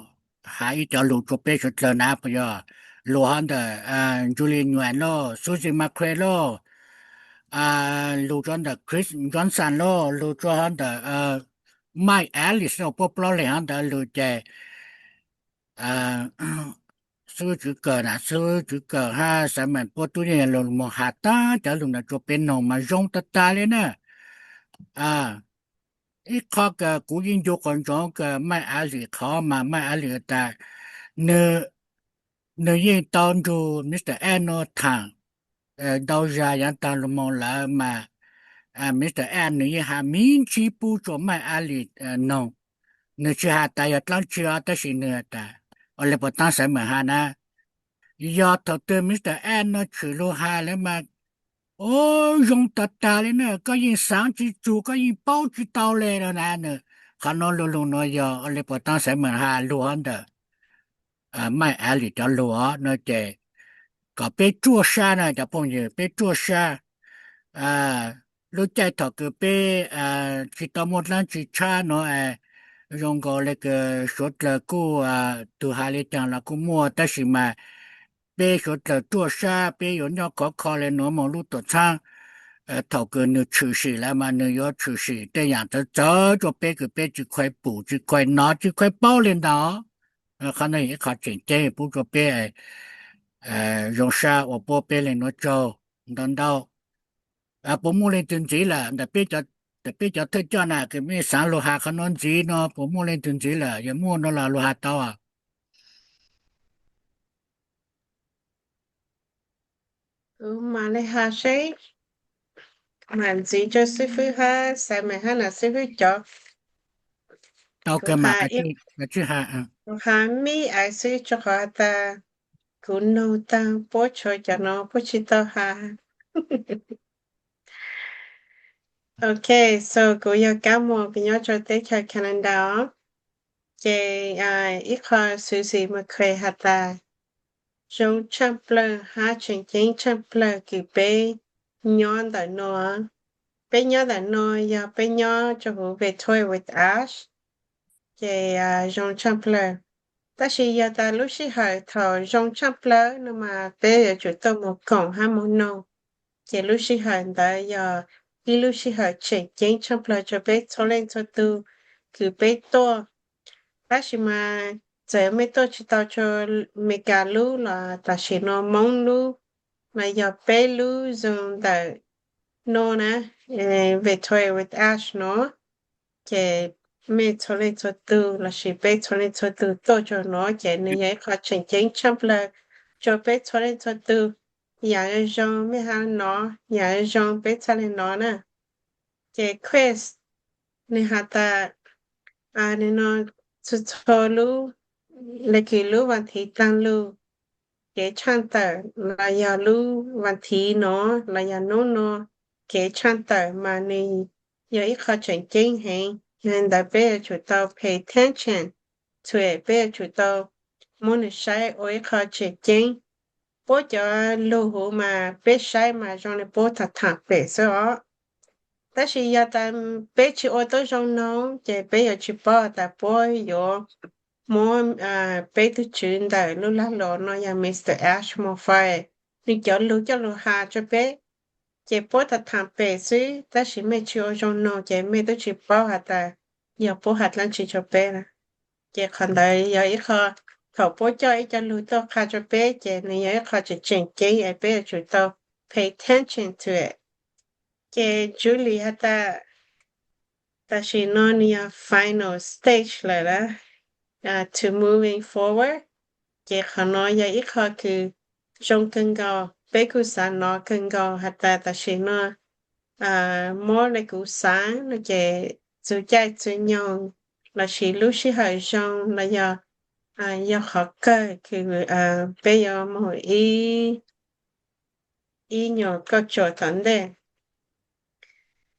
has ib cov lug rua peb suav dlawg na, puas yog? Lug hov ntawm Julie Nguyen lauj, Suzy McCray lauj, lug rua ntawm Chris Johnson lauj, lug rua hov ntawm Mike Ellis lauj, puab plaub leeg hov ntawd lug ces xib hwb tswv kawm na, xib hwb tswv kawm hab Simon puab tub yeej lug moog has taag cov lug ntawd rua peb noog mas zoo tag tag le na. Ib qho kws kuv yeej ncu quas ntsoov kws Mike Ellis qhov mas Mike Ellis tas nwg yeej tau nrug Mr Ash nuav thaam ntau zag yaav taag lug moog lawm mas Mr Ash nwg yeej has me ntsis pub rua Mike Ellis noog. Nwg tsi has tas yog dlaab tsi os, tab sis nwg tas, ua le puas taab Simon has na, yog thaum twg Mr Ash nuav tshwm lug has lawm mas, o, zoo tag tag le na, koj yeej xaav tsi txug, koj yeej paub tsi tau le no na. Qhov nuav lug lug nuav yog ua le puas taab Simon has lug hov ntawm Mike Ellis cov lug os no ces kom peb ruaj sab na cov phooj ywg, peb ruaj sab. Lub caij thaum kws peb tsi tau muaj dlaab tsi tshab nuav, zoo nkaus le kws suav dlawg kuj, tug has le caag los kuj muaj, tab sis mas peb suav dlawg ruaj sab, peb yuav nyob khov kho le nuav moog lub tuam txhaab thaum kws nwg tshwm sim lawm mas nwg yuav tshwm sim tej yaam txawv txawv rua peb kws peb tsi kheev pum, tsi kheev nov, tsi kheev paub le ntawd. Qhov no yog ib qho tseem ceeb pub rua peb zoo sab ua puab peb leej nuav tsaug ntau ntau. Puas muaj leej twg ntxiv lawm ntawm peb cov thawj coj na kws mej xaav lug has qhov nuav ntxiv no? Puas muaj leej twg ntxiv lawm? Yog muaj no los lug has tau. Kuv mam li has seb, mam ntxiv rua xib fwb hab Simon hab nam xib fwb cov. Tau kawg mas, kuv has mib aiv xwb rua qhov tas kuv noog taag puab tshuav cov no puab tsi tau has. Ok, so kuv yog Kab Muas, kuv nyob rua teb chaws Canada os. Ces ib qho Susie McCray has tas, zoo tshaaj plawg hab tseem ceeb tshaaj plawg kws peb nyob ntawm no. Peb nyob ntawm no yog peb nyob rua huv Victoria with Ash, ces zoo tshaaj plawg. Tab sis yog tas lub sij hawm thaum zoo tshaaj plawg no mas peb yuav tsum tuaj moog koom hab moog noog. Ces lub sij hawm ntawd yog ib lub sij hawm tseem ceeb tshaaj plawg rua peb txhua leej txhua tug kws peb tuaj. Tab sis mas txawm mej tuaj tsi tau rua Amelikas lub los tam sim no Moob lub los yog peb lub zoo ntawm no na, Victoria with Ash no, ces mej txhua leej txhua tug lossis peb txhua leej txhua tug tuaj rua no ces nws yog ib qho tseem ceeb tshaaj plawg rua peb txhua leej txhua tug. Yaam zoo mej hab nov, yaam zoo peb txhaj le nov na. Ces Chris, nwg has tas, nwg no txhua txhua lub, le kws lub vaas thiv taag lug, kev tshaaj tawm los yog lub vaas thiv no los yog nub no kev tshaaj tawm mas nws yog ib qho tseem ceeb heev. Yog le ntawd peb yuav tsum tau pay attention to it, peb yuav tsum tau muab nws saib ua ib qho tseem ceeb. Puab cov lug huv mas peb saib mas zoo le puab tham tham pem xwb os. Tab sis yog tas peb tsi ua tuab zoo noog ces peb yuav tsi paub tas puab yuav muab peb tug tswv ntawm lub lag luam no yog Mr Ash Morfai, nws cov lug coj lug has rua peb. Ces puab tham tham pem xwb tab sis mej tsi ua zoo noog ces mej tub tsi paub has tas yog puab has dlaab tsi rua peb na. Ces qhov ntawd yog ib qho, thaum puab coj ib co lug tuaj qha rua peb ces nws yog ib qho tseem tseem ceeb es peb yuav tsum tau pay attention to it. Ces Julie has tas, tam sim no nws yog final stage lawm na, to moving forward. Ces qhov no yog ib qho kws zoo kawg nkaus, peb kuj xav nov kawg nkaus has tas tam sim no muab le kuv xaav no ces txug caij txug nyoog lossis lub sij hawm zoo los yog, yog qhov kawg kws peb yuav moog ib, ib nyuas kauj tsuam tom ntej.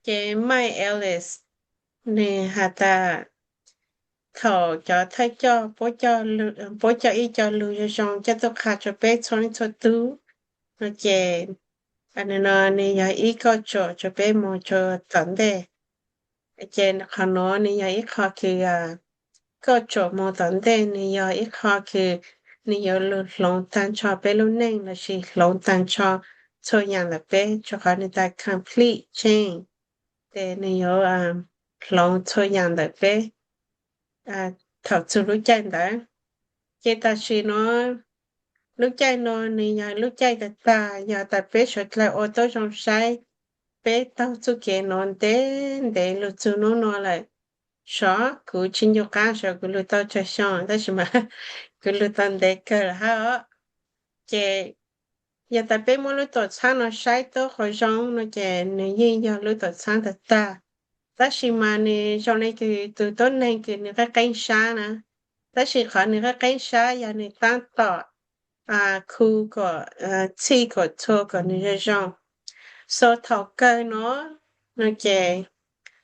Ces Mike Ellis, nwg has tas, thaum cov thawj coj puab coj ib co lug zoo zoo coj tuaj qha rua peb txhua leej txhua tug no ces, no nws yog ib kauj tsuam rua peb moog rua tom ntej. Ces qhov no nws yog ib qho kws kauj tsuam moog tom ntej nws yog ib qho kws nws yuav lug hloov taag nrho peb lub neej lossis hloov taag nrho txhua yaam ntawm peb, rua qhov nws tas complete change. Ces nws yuav hloov txhua yaam ntawm peb thaum txug lub caij ntawd. Ces tam sim no lub caij no nws yog lub caij tag tag, yog tas peb suav dlawg ua tuab zoo saib, peb taug txuj kev no ntev ntev lug txug nub no lawm. Sov kuv tsi ncu qaab sov kuv lug tau tsawg xyoo tab sis mas kuv lug tau ntev kawg lawm hab os. Ces yog tas peb muab lub tuam txhaab no saib tuab qhov zoo no ces nws yeej yog lub tuam txhaab tag tag, tab sis mas nws zoo le kws tug tuab neeg kws nws qeeb qeeb sab na, tab sis qhov nws qeeb qeeb sab yog nws taab tom khu kom txhij kom txhua kom nws zoo zoo. So thaum kawg no, no ces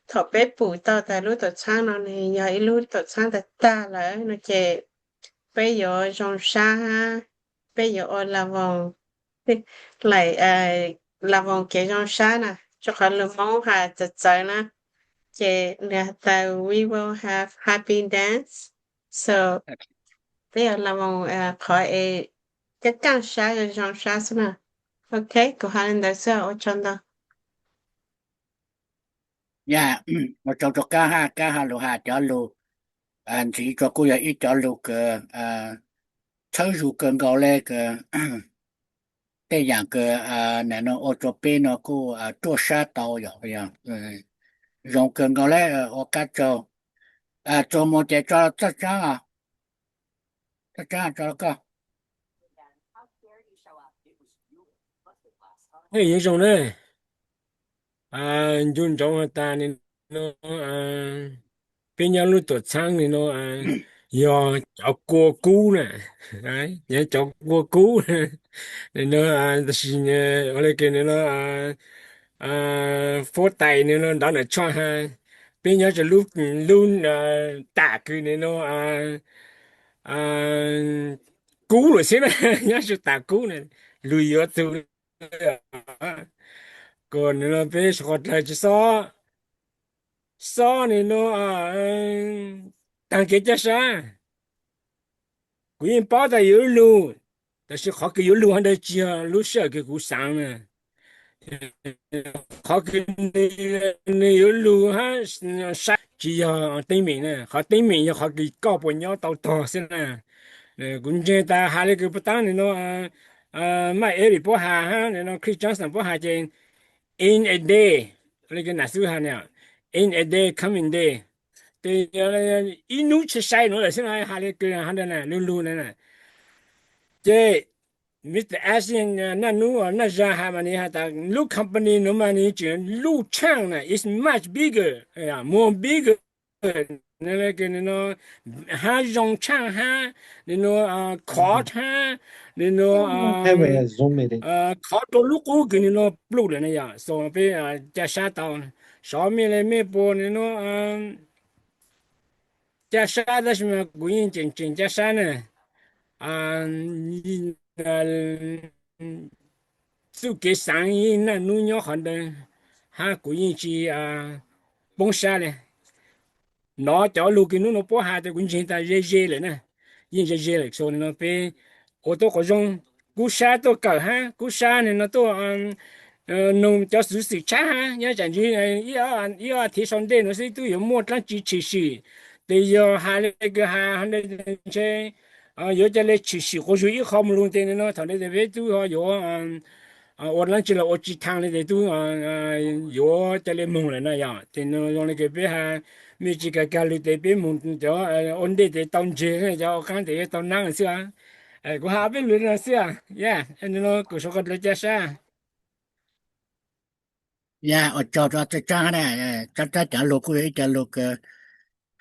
thaum peb pum tau tas lub tuam txhaab no nws yog ib lub tuam txhaab tag tag lawm no ces peb yuav zoo sab hab peb yuav ua la voos, la voos kev zoo sab na, rua qhov lug Moob has txawv txawv na. Ces nws has tas we will have happy dance, so peb yuav la voos qhov es kaaj kaaj sab zoo zoo sab xwb na. Ok, kuv has le ntawd xwb, ua tsaug ntau. Yog, ua tsaug rua Kab hab, Kab hab lug has cov lug ntxiv rua kuj yog ib cov lug kws txhawb zug kawg nkaus le kws tej yaam kws nim no ua rua peb no kuj ruaj sab tau yom. Zoo kawg nkaus le, ua Kab tsaug. Txuas moog ces tso txhaj tsaab, txhaj tsaab tso koj. Yuav zoo na, ncu ntsoov has tas nim no peb nyob lub tuam txhaab nim no yog cov kua kub na, yog cov kua kub nim no, tab sis ua le kws nim no fuab tais nim no nrov ntawm tshuaj has, peb nyob rua lub, lub tam kws nim no kub lawm xwb na, nyob rua tam kub na, lug yuav txug kuas nim no peb suav qhov dlawg tsi xob, xob nim no taag kev caj sab. Kuv yeej paub tas yuav lug, tab sis qhov kws yuav lug hov ntawd tsi yog lub sij hawm kws kuv xaav na. Qhov kws nwg yuav lug hab saib tsi yog teeb meem na, qhov teeb meem yog qhov kws koj puas nyob tau tog xwb na. Kuv ntseeg tas has le kws puab taab nim no, Maj Eric puab has hab nim no Chris Johnson puab has ces in a day, le kws nam xwb has na, in a day coming day, tes ib nub tsi sai nuav lawm xwb na, has le kws hov ntawd na, lug lug na. Ces Mister Ash Naj Nub Naj Zag has mas nwg has tas lub company nuav mas nwg tseem luj tshaaj na, is much bigger, more bigger, hab zoo tshaaj hab, nim no khov hab, nim no khov rua lub qub kws nim no pluj lawm na yom. So peb ca sab tau, sov mej le mej puas nim no ca sab, tab sis mas kuv yeej tseem tseem ca sab na. Txuj kev xaav yeej Naj Nub nyob qhov ntawd, hab kuv yeej tsi poob sab le. Nov cov lug kws nub nua puab has tas kuv ntseeg tas ze ze lawm na, yeej ze ze lawm. So nim no peb ua tuab quas zoo, kub sab tuaj kawm hab kub sab nim no tuaj noog cov xuv xwm tshab hab nyob tsam ntsig ib ob thiv sau ntej nuav xwb tub yuav muaj dlaab tsi tshwm sim. Tes yog has le kws has ntshe yuav ca le tshwm sim quas zug ib qho moog lug tes nim no thaum ntawd tes peb tub ho yuav ua dlaab tsi los ua tsi thaag le tes tub yuav ca le moog lawm na yom. Tes zoo le kws peb has, mej tsi kag kag lug tes peb moog cov ua ntej tes tau ntseg, cov ua qaab tes tau naab xwb. Kuv has peb lug no xwb, ya, nim no kuv suav qhov dlawg ca sab. Ya, ua tsaug rua txhaj tsaab na, tsaab tsaab cov lug kuj yog ib cov lug kws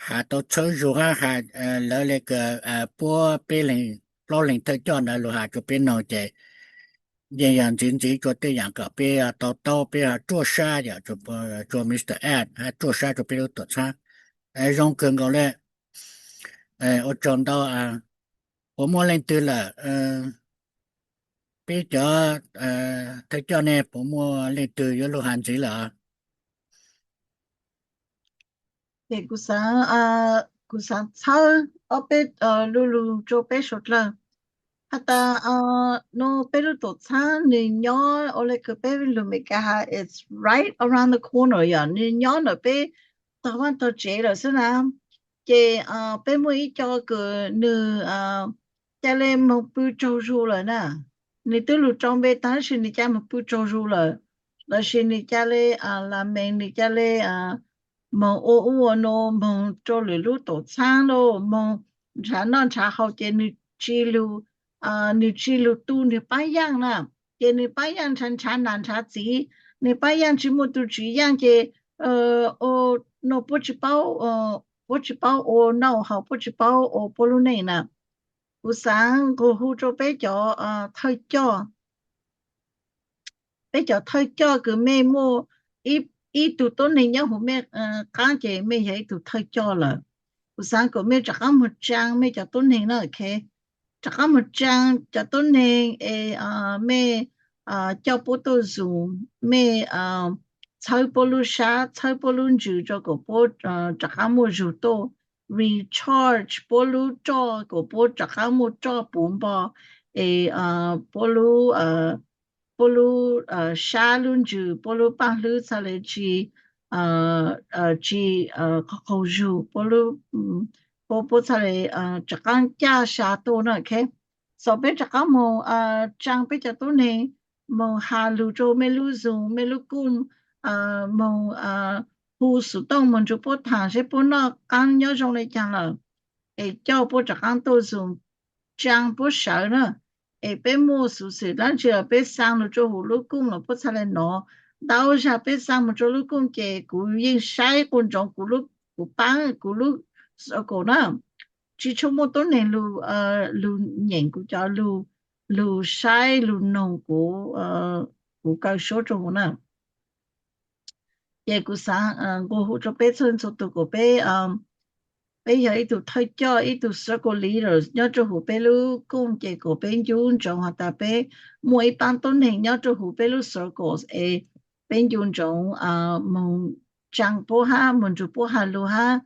has tau txhawb zug hab has lawv le kws puab peb leeg plaub leeg thawj coj ntawd lug has rua peb noog ces yeej yog ntxiv ntxiv rua tej yaam kom peb tau taub peb ho ruaj sab yom, rua Mister Ed hab ruaj sab rua peb lub tuam txhab. Zoo kawg nkaus le, ua tsaug ntau. Puas muaj leej twg lawm? Peb cov thawj coj ne puas muaj leej twg yuav lug has ntxiv lawm? Ces kuv xaav, kuv xaav txhawb ob peb lu lug rua peb suav dlawg has tas, no peb lub tuam txhab nwg nyob ua le kws peb lug Meskas has it's right around the corner yom, nwg nyob ntawm peb tog vaaj tog tsev lawm xwb na. Ces peb muaj ib co kws nwg ca le moog pw tsaug zug lawm na. Nwg twb lug rau npe taag tab sis nwg ca moog pw tsaug zug lawm, lossis nwg ca le lamees, nwg ca le moog ua ub ua no, moog rua lwm lub tuam txhab lauj, moog nrhav noj nrhav haus ces nwg tsi lug, nwg tsi lug tu nwg paab yaaj na. Ces nwg paab yaaj nrhav nrhav nam nrhav txiv, nwg paab yaaj tsi muaj tug tswv yaaj ces no puab tsi paub, puab tsi paub ua noj haus, puab tsi paub ua puab lub neej na. Kuv xaav nqua hu rua peb cov thawj coj, peb cov thawj coj kws mej muaj ib tug tuab neeg nyob huv mej qaab ces mej yog ib tug thawj coj lawm. Kuv xaav kom mej rov qaab moog tsaa mej cov tuab neeg na, rov qaab moog tsaa cov tuab neeg es mej coj puab tuaj Zoom, mej txhawb puab lub sab, txhawb puab lub ntsws rua kom puab rov qaab muaj zug tuaj recharge puab lub roj, kom puab rov qaab muaj roj puv npo es puab lub, puab lub sab lub ntsws, puab lub paaj hlwb txhaj le tsi tsis qaug qaug zug, puab, puab txhaj le rov qaab caj sa tuaj na, ok. So peb rov qaab moog tsaa peb cov tuab neeg, moog has lug rua mej lub Zoom, mej lub Google, moog hu xov tooj moog nrug puab thaam seb puab noj qaab nyob zoo le caag lawm, es coj puab rov qaab tuaj Zoom, tsaa puab sawv na. Es peb muaj xuv xwm dlaab tsi los peb xaa lug rua huv lub Google los puab txhaj le nov. Ntau zag peb xaa moog rua lub Google ces kuv yeej saib quas ntsoov kuv paab kuv lub xov tooj na. Tsi tshua muaj tuab neeg lug nyeem kuv cov lug, lug saib lug noog kuv, kuv kaw suab rua huv na. Ces kuv xaav nqua hu rua peb txhua leej txhua tug kuas peb, peb yog ib tug thawj coj, ib tug circle leaders nyob rua huv peb lub Google ces kuas peb ncu ntsoov has tas peb muaj ib paab tuab neeg nyob rua huv peb lub circles es peb ncu ntsoov moog tsaa puab hab moog nrug puab has lug hab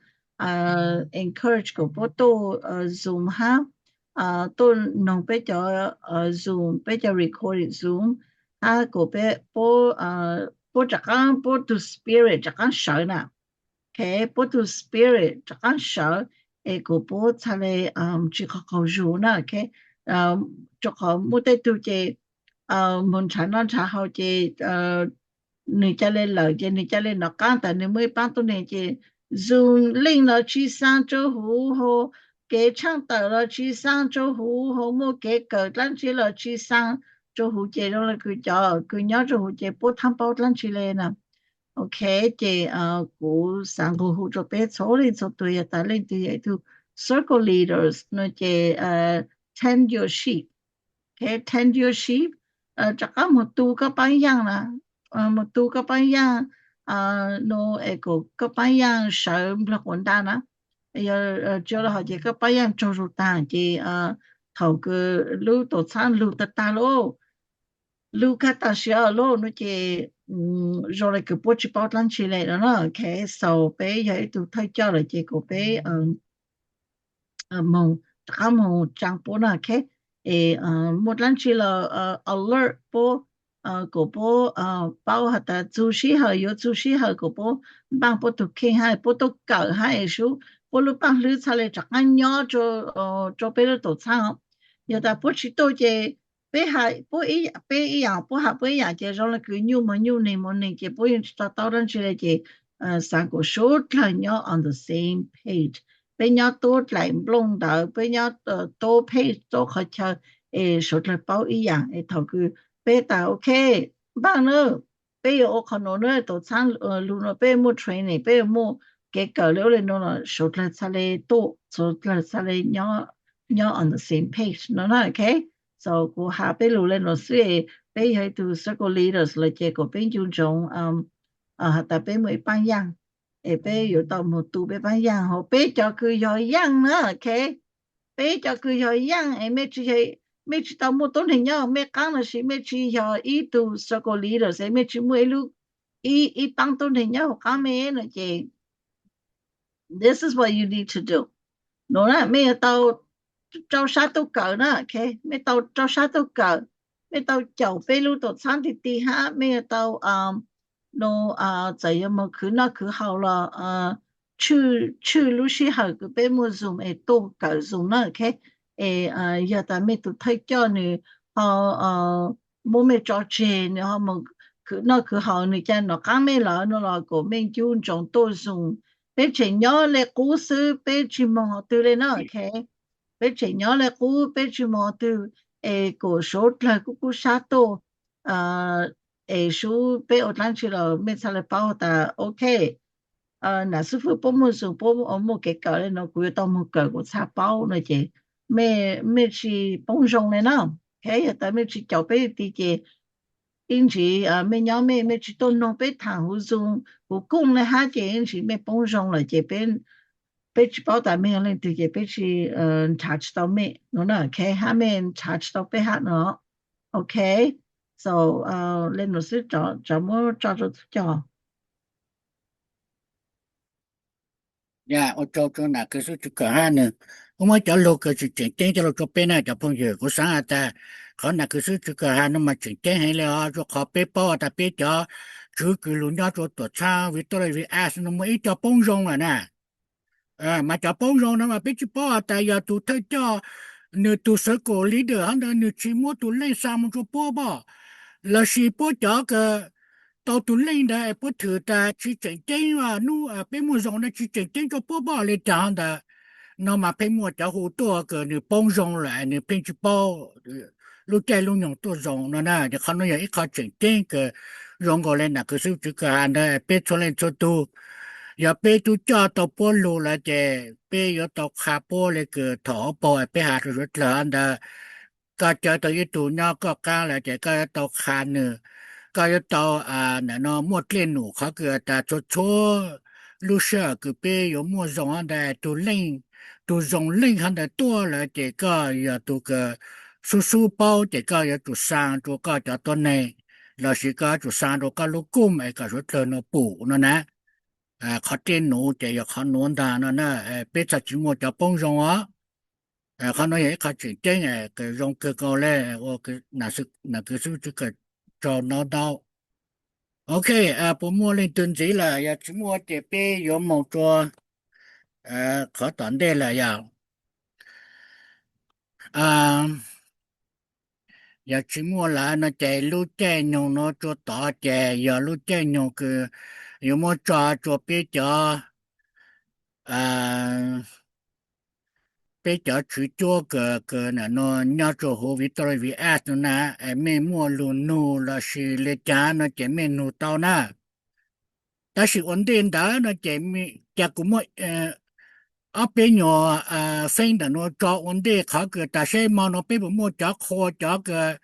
encourage kuas puab tuaj Zoom hab tuaj noog peb cov Zoom, peb cov recording Zoom hab kuas puab rov qaab, puab tug spirit rov qaab sawv na. Ok, puab tug spirit rov qaab sawv es kuas puab txhaj le tsi qaug qaug zug na. Ok, rua qhov muaj tej tug ces moog nrhav noj nrhav haus ces nwg ca le lawm ces nwg ca le nov qaab tas nwg muaj ib paab tuab neeg ces Zoom link los tsi xaa rua huv, hab kev tshaaj tawm los tsi xaa rua huv, hab muaj kev kawm dlaab tsi los tsi xaa rua huv ces zoo le kws cov kws nyob rua huv ces puab thaab paub dlaab tsi le na. Ok, ces kuv xaav nqua hu rua peb txhua leej txhua tug yog tas leej twg yog ib tug circle leaders no ces tend your sheep. Ok, tend your sheep, rov qaab moog tu koj paab yaaj na, moog tu koj paab yaaj no es kuas koj paab yaaj sawv nplawg quas nta na. Yog tsi le hov ces koj paab yaaj tsaug zug taag ces thaum kws lub tuam txhaab lug tag tag lauj, lug kag tam sim lauj no ces zoo le kws puab tsi paub dlaab tsi le no na. Ok, so peb yog ib tug thawj coj lawm ces kuas peb moog, rov qaab moog tsaa puab na. Ok, es muaj dlaab tsi los alert puab, kuas puab paub has tas txug sij hawm yuav txug sij hawm kuas puab npaaj puab tug kheej hab puab tuaj kawm hab es sub puab lub paaj hlwb txhaj le rov qaab nyob rua peb lub tuam txhaab. Yog tas puab tsi tuaj ces peb has puab ib yaam, puab has puab ib yaam ces zoo le kws nyuj moog nyuj neeg moog neeg ces puab yeej tsi to taub dlaab tsi le ces xaav kuas suav dlawg nyob on the same page. Peb nyob tuab dlaim nplooj ntawd, peb nyob tuab page tuab qhov chaw es suav dlawg paub ib yaam es thaum kws peb tas ok, npaaj na, peb yuav ua qhov nuav na, tuam txhaab lug no peb muaj training, peb yuav muaj kev kawm le ub le nuav los suav dlawg txhaj le tuaj, suav dlawg txhaj le nyob on the same page no na. Ok, so kuv has peb lug le nuav xwb es peb yog ib tug circle leaders lawm ces kuas peb ncu ntsoov has tas peb muaj ib paab yaaj es peb yuav tau moog tu peb paab yaaj, hab peb cov kws yog yaaj na. Ok, peb cov kws yog yaaj es mej tsi, mej tsi tau muaj tuab neeg nyob huv mej qaab lossis mej tsi yog ib tug circle leaders es mej tsi muaj ib lub, ib, ib paab tuab neeg nyob huv qaab mej no ces this is what you need to do. Nuav na mej yuav tau rau sab tuaj kawm na. Ok, mej tau rau sab tuaj kawm, mej tau caum peb lub tuam txhaab ti ti hab mej yuav tau no txawm yog moog khwv noj khwv haus los tshwj lub sij hawm kws peb muaj Zoom es tuaj kawm Zoom na. Ok, es yog tas mej tug thawj coj nwg ho muab mej tso tseg, nwg ho moog khwv noj khwv haus, nwg ca nov qaab mej lawm no los kuas mej ncu ntsoov tuaj Zoom. Peb tseem nyob le qub xwb, peb tsi moog qhov twg le na. Ok, peb tseem nyob le qub, peb tsi moog qhov twg es kuas suav dlawg kuj kub sab tuaj es sub peb ua dlaab tsi los mej txhaj le paub tas ok, nam xib fwb puab muaj Zoom, puab muaj kev kawm le no, kuv yuav tau moog kawm kuas txhaj paub no ces mej, mej tsi poob zoo le na. Ok, yog tas mej tsi caum peb ti ces ib ntsis mej nyob mej, mej tsi tuaj noog peb thaam huv Zoom huv Google le hab ces ib ntsis mej poob zoo lawm ces peb tsi paub tas mej yog leej twg ces peb tsi nrhav tsi tau mej no na. Ok, hab mej nrhav tsi tau peb hab no. Ok, so le nuav xwb, tsav muab tso rua tug coj. Ua tsaug rua nam kws xub tsw kawm hab, nwg kuj muab cov lug kws tseem tseem ceeb coj lug rua peb na cov phooj ywg. Kuv xaav has tas qhov nam kws xub tsw kawm hab no mas tseem ceeb heev le os, rua qhov peb paub tas peb cov tswv kws lug nyob rua tuam txhab Victoria Vias no muaj ib co poob zoo lawm na. Mas cov poob zoo no mas peb tsis paub has tas yog tus thawj coj, nws tus circle leader hov ntawd nws tsis muab tus leej xa mus rua puab pom, lossis puab cov kws tau tus leej ntawd es puab thwm tas tsis tseem ceeb, nub peb muaj zoo na tsis tseem ceeb rua puab pom le caag hov ntawd no mas pheej muaj cov hu tuaj kws nws poob zoo lawm nws pheej tsis paub lub caij lub nyoog tuaj zoo no na. Ces qhov no yog ib qho tseem ceeb kws zoo nkaus le nam kws xib hwb tswv kawm has ntawd peb txhua leej txhua tug, yog peb tub coj tau puab lug lawm ces peb yuav tau qha puab le kws thaum ub paug peb has rua suav dlawg hov ntawd. Koj caw tau ib tug nyob koj qaab lawm ces koj yuav tau qha nws, koj yuav tau ntawm no muaj dlej num qhov kws tas txhua txhua lub sij hawm kws peb yuav muaj zoo hov ntawd tus leej, tus zoo leej hov ntawd tuaj lawm ces koj yog tus kws xub xub paub ces koj yuav tsum xaa rua koj cov tuab neeg, lossis koj yuav tsum xaa rua koj lub kooj es kom suav dlawg no pum no na. Qhov dlej num ces yog qhov nuav ntag no na, peb txhaj tsis muaj cov poob zoo os. Qhov nuav yog ib qho tseem ceeb kws zoo kawg nkaus le, ua nam kws xib hwb tswv kawm tau nov ntau. Ok, puas muaj leej twg ntxiv lawm? Yog tsis muaj ces peb yuav moog rua qhov tom ntej lawm yog. Yog tsis muaj lawm no ces lub caij nyoog nuav rua tod ces yog lub caij nyoog kws yuav muab tso rua peb cov, peb cov tswv cuab kws, kws nyob rua huv Victoria Vias no na, es mej muaj lug nug lossis le caag no ces mej nug tau na. Tab sis ua ntej ntawd no ces, cas kuv muab ob peb nyuag feeb ntawm nuav tso ua ntej qhov kws tas seb mo no peb puas muaj cov qhua cov kws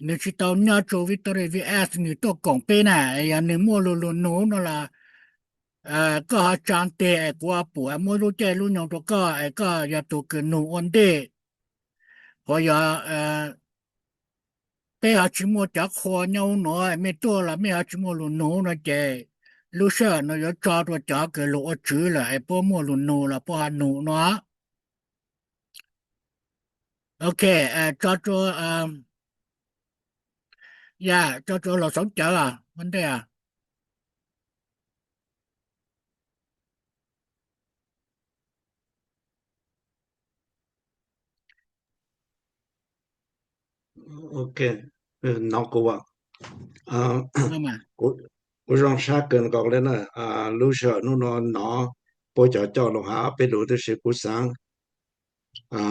nws tsis tau nyob rua Victoria Vias nws tuaj koom peb na. Yog nws muaj lug lug nug no los koj ho tsaa teg es kuv pum muab lub caij lub nyoog rua koj es koj yog tus kws nug ua ntej. Qhov yog peb ho tsis muaj cov qhua nyob nuav, mej tuaj los mej ho tsis muaj lug nug no ces lub sij hawm no yuav tso rua cov kws lug ua tswv lawm es puab muaj lug nug los puab ho nug no. Ok, tso rua, ya, tso rua Los Xoov Cawv ua ntej. Ok, nov kuv, kuv zoo sab kawg nkaus le na. Lub sij hawm nub no nov puab cov coj lug has ob peb lug tab sis kuv xaav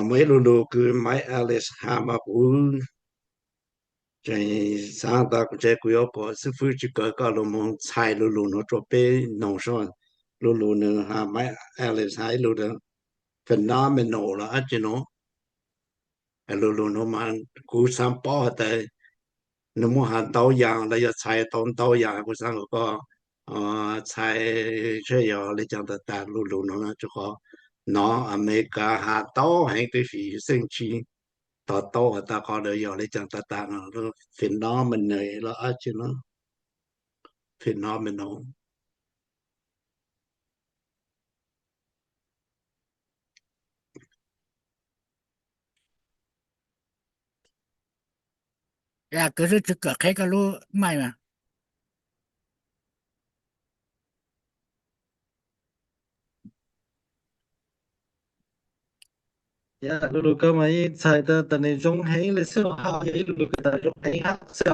muaj ib lu lug kws Maiv Alice has mas kuv tseem xaav tas kuv ntshe kuv yuav kom xib fwb Tswv Kawm koj lug moog txhais lu lug nuav rua peb noog seb. Lu lug nwg has, Maiv Alice has ib lu phenomenal los dlaab tsi nuav. Lu lug nuav mas kuv xaav paub has tas nwg muaj has ntau yaam los yog txhais tau ntau yaam, kuv xaav kom koj txhais seb yog le caag tag tag. Lu lug nuav rua qhov nov Amelikas has tau heev tab sis xeeb tsis to taub has tas qhov ntawd yog le caag tag tag no, phenomenal los dlaab tsi nuav, phenomenal. Kws xwb tsis kawm qheb koj lub maij mas. Lu lug koj mas yeej txhais tas nwg zoo heev le xwb, hab yog ib lu lug kws tas zoo heev hab xwb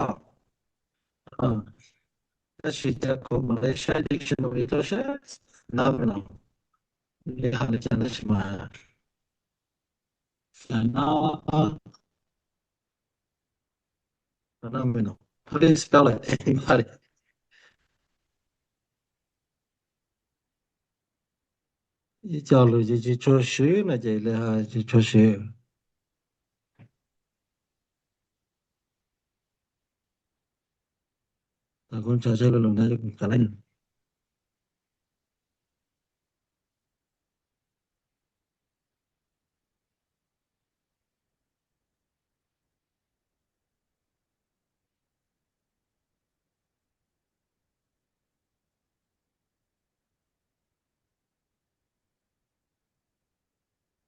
os. Tab sis cas kuv mam le saib dictionary tuaj seb, no, li has le caag tab sis mas, no, no, please spell it, anybody. Ib co lug ces tsis tshua swv no ces li has tsis tshua swv. Kuv ntshaw seb lu lug no kuv kam leej.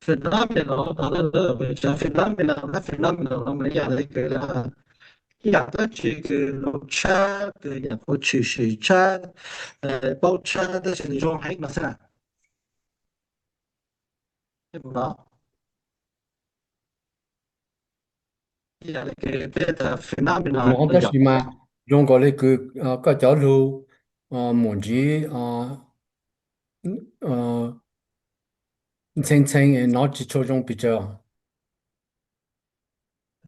Phenomenal no, phenomenal, phenomenal no mas yog le kws le has ib yam dab tsi kws zoo tshaj, kws yam kuv tshwm sim tshaj, paub tshaj tab sis nws zoo heev no xwb na. Ib yam li kws peb tas phenomenon no tab sis mas zoo nkaus li kws koj cov lug mus ntsiv ntxhee ntxhee no tsis tshua zoo pes tsawg.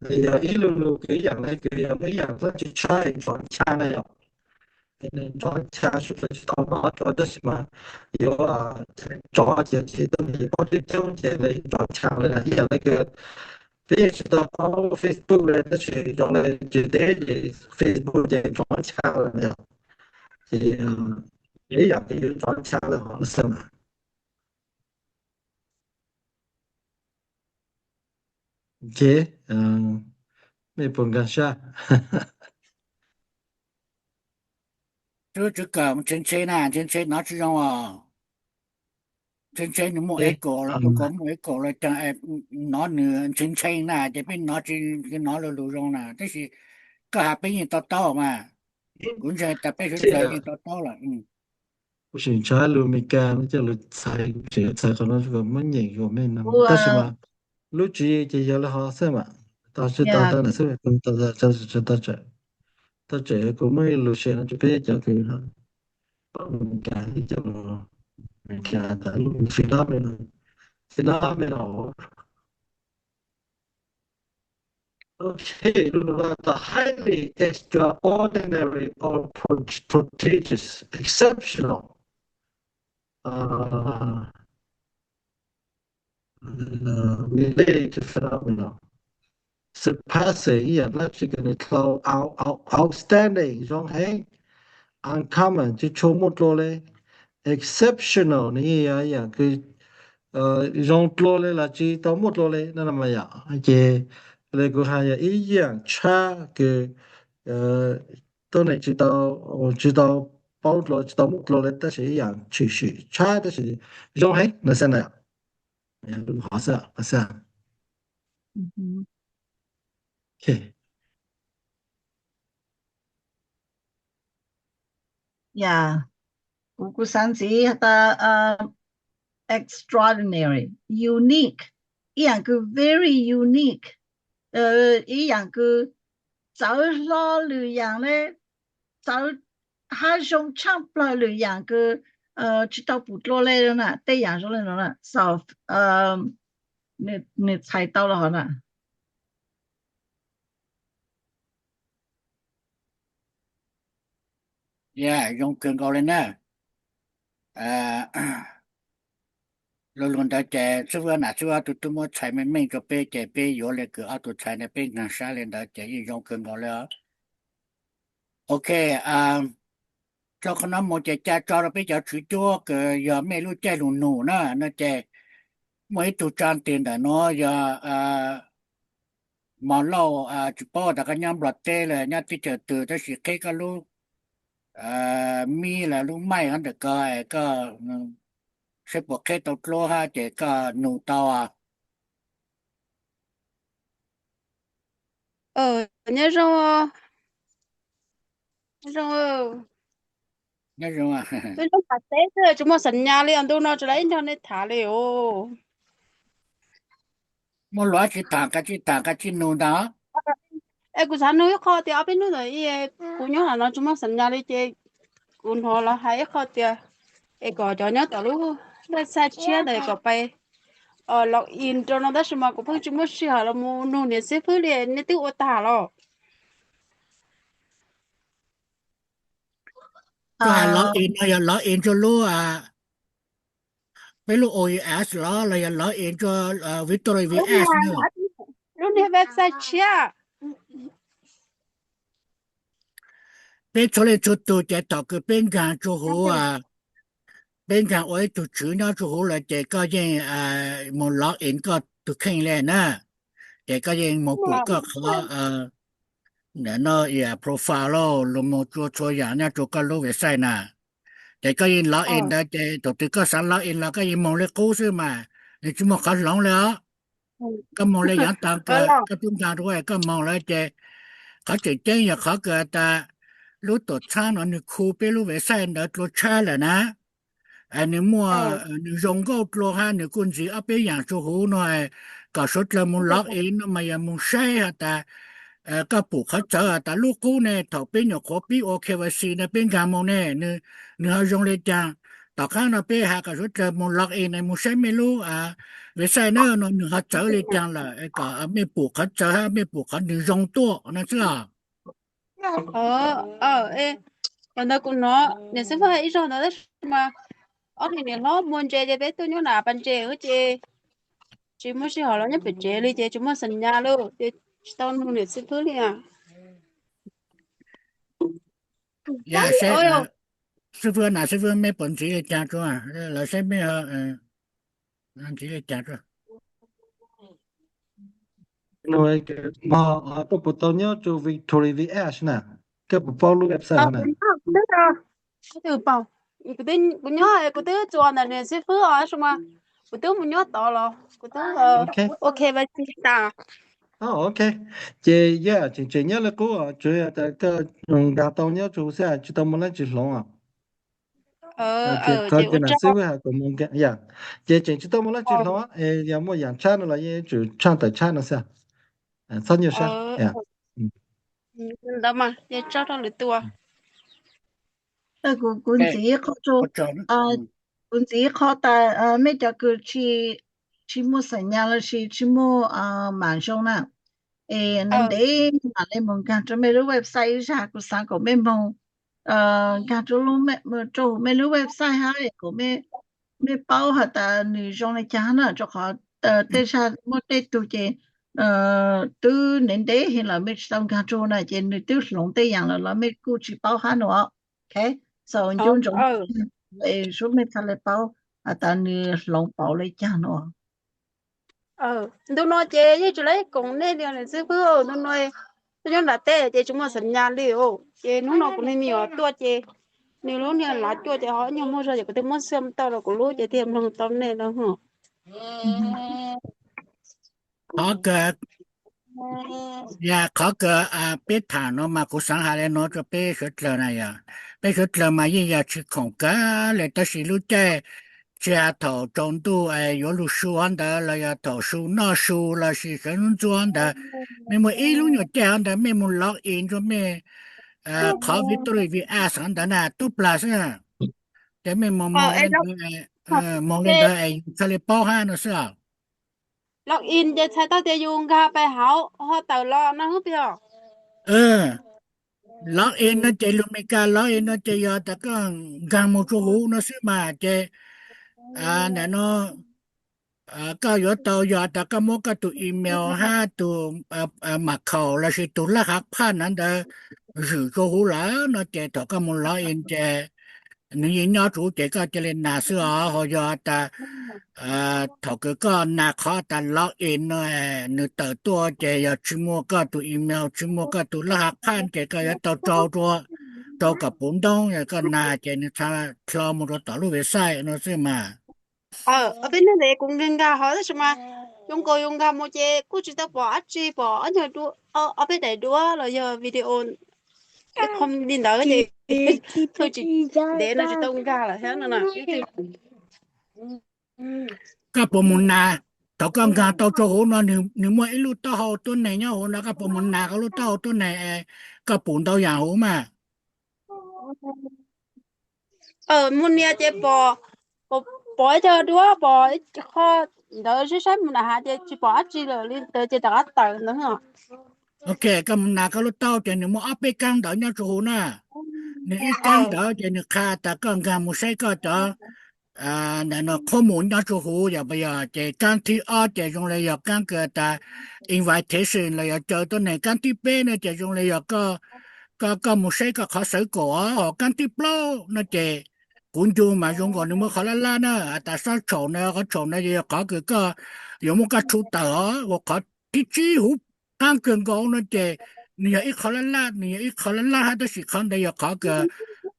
Yog ib lu lug kws ib yam li kws yog ib yam dab tsi tshaj nrov ncha na yom. Nws nrov ncha sub tsis tau hnov dua tab sis mas yuav nrov ces tsis tau nws paub coob coob ces nws nrov ncha li na. Ib yam li kws peb yeej tsis tau paub Facebook li tab sis zoo li tsis deb ces Facebook ces nrov ncha li na yom. Ces ib yam li yuav nrov ncha li hov xwb mas. Ok, mej puas nkag sab? Tub tswv kawm ntshe ntshe na, ntshe ntshe hnov tsis zoo os. Ntshe ntshe nws muaj echo los, tus ko muaj echo los cas hnov nws ntshe ntshe na ces peb hnov tsis hnov lug lug zoo na. Tab sis koj has peb yeej to taub mas. Kuv ntseeg tas peb sawv daws yeej to taub lawm. Kuv sim ntshai lus Amelikas no coj lus txhais, tseem txhais qhov no muab nyeem kom mej no. Tab sis mas lub tswv yim ces yog li hov xwb mas. Tau sib tau tau ntawm xwb, tau tseem, kuv muaj ib lus share no rau peb cov kws paub Amelikas, cov Amelikas tas lub phenomenon, phenomenon. Okay, the highly extraordinary or pro- prodigious, exceptional, uh, uh, related phenomenon, surpassing, ib yam dab tsi kws nws dhau, out- out- outstanding, zoo heev, uncommon, tsis tshua muaj dlua li, exceptional, nws yog ib yam kws zoo dlua li los tsis tau muaj dlua li no mas yom. Ces li kuv hais yog ib yam tshaj kws tuab neeg tsis tau, tsis tau paub dlua, tsis tau muaj dlua li tab sis ib yam tshwm sim tshaj tab sis zoo heev no xwb na. Hov xwb, hov xwb. Yog, kuv, kuv xav ntxiv tas extraordinary, unique, ib yam kws very unique, ib yam kws txawv hlo lwm yam li, txawv hab zoo tshaj plawg lwm yam kws tsis tau pum dlua li na, tej yam zoo li no na, so nws txhais tau los hov na. Yog, zoo kawg nkaus li na. Lo lus ntawd ces xib fwb Nam xib fwb ob tug twb muab txhais meej meej rau peb ces peb yuav li kws ob tug txhais ntawd peb nkag sab li ntawd ces yeej zoo kawg nkaus li os. Ok, tso qhov no mus ces ca tso rau peb cov tswv cuab kws yog mej lub caij lug nug na no ces muaj ib tug tsa tes ntawm nuav yog Mos Lauj, tsis paub tas koj nyob Nplog teb los nyob teb chaws twg tab sis qheb koj lub mib los lub maij ntawm ko es koj saib puas qheb tau dluab hab ces koj nug tau. Nyob zoo, nyob zoo. Peb lub pas teb xwb tsis muaj xas nyas li os, ntu no tsis lawv ib nrog nej tham li os. Muaj lus tsis tham, kav tsij tham, kav tsij nug ntag. Es kuv xav nug ib qho tias ob peb hnub ntawd kuv nyob hauv no tsis muaj xas nyas li ces kuv hnov lawv hais ib qho tias es kom cov nyob tom lub website tshiab ntawd kom pais log in rau no tab sis mas kuv pheej tsis muaj sij hawm los mus nug niam xib fwb li, nej twb ua tag los? Koj hais log in no yog log in rua lub, peb lub O E S los los yog log in rua Victoria V S na? Lub niag website tshiab. Peb txhua leej txhua tug ces thaum kws peb nkaag tsuas huv, peb nkaag ua ib tug tswv nyob tsuas huv lawm ces koj yeej mus log in koj tug kheej li na. Ces koj yeej mus pum koj qhov no profile los mus txhua txhua yaam nyob rua koj lub website na. Ces koj yeej log in ntawd ces thaum twg koj xav log in los koj yeej moog li qub xwb mas, nws tsis muaj qhov hloov li os. Koj moog li yaav taag kws koj tub nkaag rua koj moog lawm ces Qhov tseem ceeb yog qhov kws tas lub tuam txhab no nws khu peb lub website ntawd dlua tshaj lawm na. Nws muaj, nws zoo nkauj dlua hab nws kuj ntxiv ob peb yaam tsu huv no. Kom suav dlawg moog log in no mas yog moog saib has tas koj pum qhov txawv has tas lub qub ne thaum peb nyuam qhuav pib ua K Y C no peb nkaag moog ne, nws ho zoo le caag. Tom qaab no peb has kom suav dlawg moog log in moog saib mej lub website na no nws ho txawv le caag lawm, kom mej pum qhov txawv hab mej pum qhov nws zoo tuaj no xwb os. Ntawd kuv hnov niam xib fwb hais ib zaug ntawd tab sis mas ob niam hlob muag ntses ces peb tuaj nyob nram pas ntses ces tsis muaj sij hawm los nyob pem tsev li ces tsis muaj xam nyas li ces tsis tau nug niam xib fwb li. Xib fwb na, xib fwb mej puas ntxiv li caag tso, lawv saib mej ntxiv li caag tso. Koj puas tau nyob rua Victoria V S na? Koj puas paub lub website na? Kuv nyob, kuv twb txuas ntawm niam xib fwb os, tab sis mas kuv twb mus nyob tod los kuv twb ua K Y C tas. Ok, ces yog tseem tseem nyob li qub, tsuas yog tas koj nkaag tau nyob tsu huv xwb, tsis tau muaj leej twg hloov. Qhov tias nam xib fwb has kom mus nkaag, ces tseem tsis tau muaj leej twg hloov, yog muaj yaam tshab no los yeej yuav tsum tshaaj tawm tshab no xwb. Txhob nyuaj sab. Ntawd mas ces tso rau lwm tus. Kuv ntxiv qhov, kuv ntxiv qhov tas mej cov kws tsis muaj xam nyas lossis tsis muaj mam zoo na, es ntev ntev mam li mus nkaag rua mej lub website ib zag, kuv xaav kom mej moog nkaag rua lub, rua huv mej lub website hab kom mej paub has tas nws zoo li caag na, rua qhov tej zag muaj tej tug ces twb ntev ntev heev lawm mej tsis tau nkaag rua na ces nws twb hloov tej yaam lawm los mej kuj tsis paub hab no. Ok, so ncu ntsoov es sub mej txhaj le paub has tas nws hloov pauv li caag no. Ntu no ces yeej tsis lab koom nej li niam xib fwb, ntu no tuaj nyob nram teb ces tsis muaj xam nyas li. Ces hnub no kuv niag me nyuam tuaj ces nws lub niag lav cuaj ces ho nyuag muaj zog ces kuv thiaj muab xiam tau rau kuv lub ces thiaj mloog tau nej no. Qhov kawg, qhov kawg peb tham no mas kuv xaav has le nuav rua peb suav dlawg na yog, peb suav dlawg mas yeej yog tsis khoom kawg le tab sis lub caij tsis has thaum tsaus ntuj yuav lug su hov ntawd los yog thaum su noj su lossis sawv ntxuav ntawd, mej muaj ib lub nyuag caij hov ntawd mej mus log in rua mej qhov Victoria V S hov ntawd na tub plag xwb, ces mej moog moog le ntawd es yus txhaj le paub hab no xwb os. Log in ces txhais tau tias yus nkag pais hauv ho tawm los no hwb pig os. Log in no ces lug Meskas log in no ces yog tas koj nkaag moog rua huv no xwb mas ces ntawm no koj yuav tau yog tas koj muab koj tug email hab tug mam khaum lossis tug laj hav phaj na ntawd zwm rua huv lawm no ces thaum koj moog log in ces nws yeej nyob rua huv ces koj cia li nas xwb os. Ho yog tas thaum kws koj nas qhov tas log in no nws tawm tuaj ces yog tsis muaj koj tug email tsis muaj koj tug laj hav phaj ces koj yuav tau rau rua, rau kom puv ntoob, yog koj nas ces nws txhad dlhau moog rua tom lub website no xwb mas. Peb neeg ntawd kuv nkag nkag hov tab sis mas zoo nkaus yus nkag mus ces kuj tsis tau pom dab tsi, pom ob nyuag, ob peb daim duab los yog video li ntawd ces tsis, ntev no tsis tau nkag lawm thiab no na. Koj puas mus nas, thaum koj nkag tau rua huv no nws muaj ib lub taub hau tuab neeg nyob huv no, koj puas mus nas koj lub taub hau tuab neeg es koj pum ntau yaam huv mas? Mus nias ces pom, pom ib co duab, pom qho ntawd saib saib mus nram hav ces tsis pom dab tsi lawm li ntawd ces rov qab tawm ntawd. Ok, koj mus nas koj lub taub ces nws muaj ob peb kaab ntawv nyob rua huv na. Nws ib kaab ntawv ces nws qha tas koj nkag mus saib koj cov ntawm no qhuab mus nyob rua huv yog puas yog, ces kaab thib ob ces zoo li yog kaab kws tas invitation los yog caw tuab neeg, kaab thib peb no ces zoo li yog koj, koj mus saib koj qhov xawv kaum os, ho kaab thib plaub no ces kuv ncu mas zoo nkaus nws muaj qhov laj laj na, has tas xob tshaum no, qhov tshaum no yog qhov kws koj yuav muab koj tshu tawm os, ua qhov thib tsib huv qaab kawg nkaus no ces nws yog ib qho laj laj, nws yog ib qho laj laj hab tab sis qhov ntawd yog qhov kws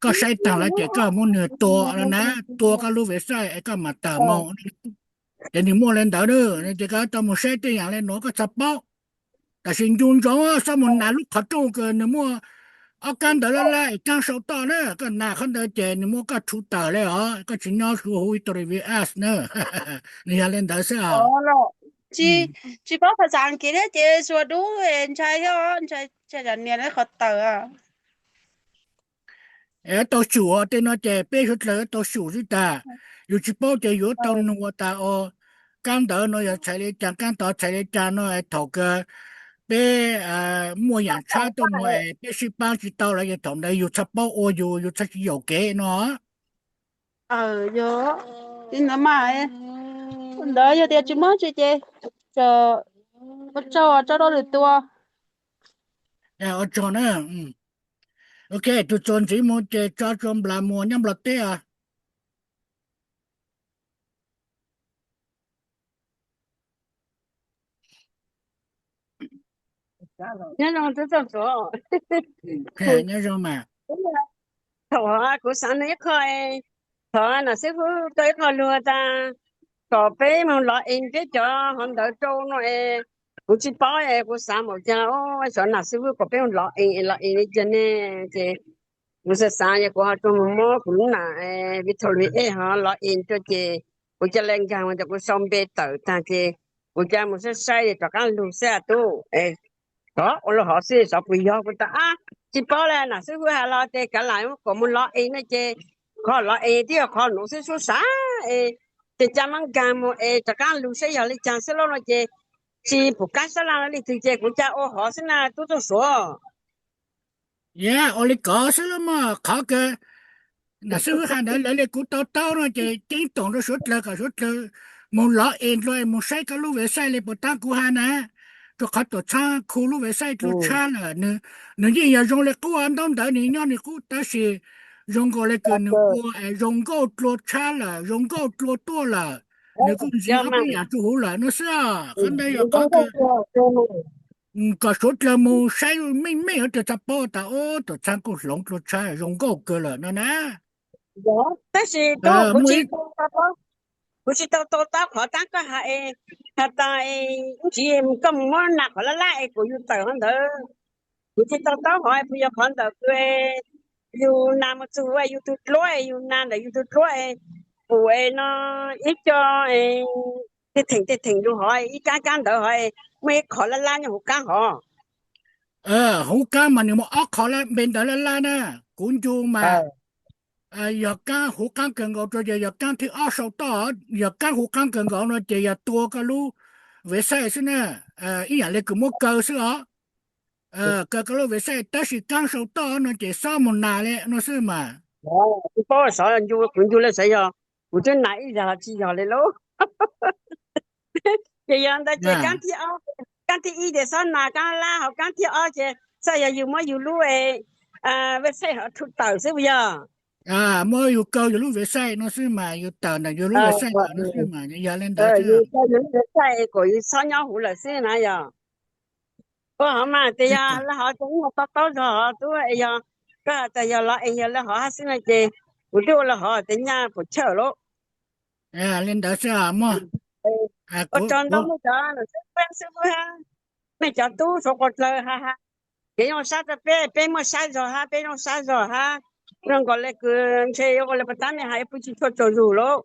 koj saib taag lawm ces koj muab nws tua na, tua koj lub website es koj mam tawm moog. Ces nws muaj li ntawd na, ces koj tau mus saib tej yaam li nuav koj txhaj paub. Tab sis ncu ntsoov xob mus nas lub qhov rooj uas nws muaj ob kab ntawv laj laj es kaab sau toj na, koj nas qhov ntawd ces nws muab koj rhu tawm li os, koj tsis nyob suav huv Victoria Falls na. Nws yog li ntawd xwb os. Tsis paub phas xas Askiv thiab ces suav dub ntshai thiab, ntshai tsam nias qhov tawm. Es tau xyum tej no ces peb suav dlawg tau xyum xwb tas. Yus tsis paub ces yuav tau nug tas os, kab ntawv no yog txhais li cas, kab tod txhais li cas no, thaum kawg peb muaj yaam tshab tuaj muag es peb sib paab tsis tau lawm ces thaum ntawd yus txhaj paub ua yus, yus txhaj tsis yaum kev no. Yog li ntawd mas, ntawd yog tias tsis muaj tsi ces ua tsaug tso rau lwm tus. Ua tsaug na. Ok, tus txuas ntxiv mus ces tso tsua nplas muag nyob Nplog teb os. Nyob zoo tub txooj tsuav. Nyob zoo mas. Thaum kuv xaav nug ib qho, thaum nam xib fwb tau ib qho lug tas, kom peb moog log in peb cov hov ntawd rau no es, kuv tsis paub es kuv xaav npaum cas, xyov nam xib fwb kom peb moog log in, log in li cas ne. Ces kuv xav xav yog kuv ho tsuas moog muab kuv lub nam Victoria Falls hov log in rua ces kuv ca le nkaag mus ces kuv sau npe tawm taag ces kuv ca mus saib saib rov qaab lug xwb tub. Tov ua lug hov xwb xyov puas yog, kuv tas ab tsis paub le, nam xib fwb has los ces kav lam kom mus log in no ces qhov log in twb yog qhov nuav xwb sub sav es, ces ca muab nkaag mus es rov qaab lug saib yog li caag xwb lauj no ces tsis pum kab sab laj leej twg ces kuv ca ua hov xwb na tub txooj suav. Yog ua li ko xwb lauj mog, qhov kawg nam xib fwb has ntawd lawv li kuv tau taub no ces ceeb toom rau suav dlawg kom suav dlawg mus log in dlua es mus saib koj lub website li puas tab kuv has na, rua qhov tuam txhaab khu lub website dlua tshab lawm, nws yeej yog zoo li qub ntaub ntawv nws nyob nws qub tab sis zoo nkaus li kws nws ua es zoo nkauj dlua tshab lawm, zoo nkauj dlua tuaj lawm, nws kuj ntxiv ob peb yaam rua huv lawm no xwb os. Qhov ntawd yog qhov kawg kom suav dlawg mus saib meej meej yuav txhaj paub tas tuam txhaab kuj hloov dlua tshab zoo nkauj kawg lawm no na. Tab sis kuv tsis tau to taub qhov tab koj has es, has tas tsiv koj mus muab nas qhov laj laj es kuas yug tawm hov ntawd. Kuv tsis tau taub hov puas yog qhov ntawm kws yug nas mus txug yug tug dluab, yug nas ntawm yug tug dluab pum no ib co tej theem tej theem lug hov ib kaab kaab ntawd hov muaj ib qhov laj laj nyob huv kaab hov. Huv kaab mas nws muaj ob qhov npe ntawv laj laj na. Kuv ncu mas yog kaab huv qaab kawg nkaus rua ces yog kaab thib ob sau toj, yog kaab huv qaab kawg nkaus no ces yog tua koj lub website xwb na, ib yaam le kws muab kaw xwb os. Kaw koj lub website tab sis kaab sau toj no ces xob mus nas li no xwb mas. Kuv paub xyov kuv ncu le xyov yog kuv twb nas ib zag los tsis yog li lauj. Ces yog ntawd ces kaab thib ib ces xob nas kaab laj, ho kaab thib ob ces xyov yog yug muab yug lub website hov rhu tawm xwb puas yog? Muab yug kaw yug lub website no xwb mas, yug tawm ntawm yug lub website tawm no xwb mas yog li ntawd. Yug kaw yug lub website kom yug xob nyob huv lawm xwb na yog. Ua hov mas tes yog lawv hov tes nyaj to taub zog hov tub, yog koj has tas yog log in yog lawv hov hab xwb no ces kuv twb ua lawv hov tes nyaj puas chawj lauj. Li ntawd xwb muaj. Ua tsaug ntau mej cov xib fwb hab, mej cov tub suav dlawg hab, kev zoo sab rua peb, peb muaj sab zog hab, peb zoo sab zog hab, zoo nkaus le kws ntshe yuav ua le puas tab mej has yuav pw tsis tshua tsaug zug lauj.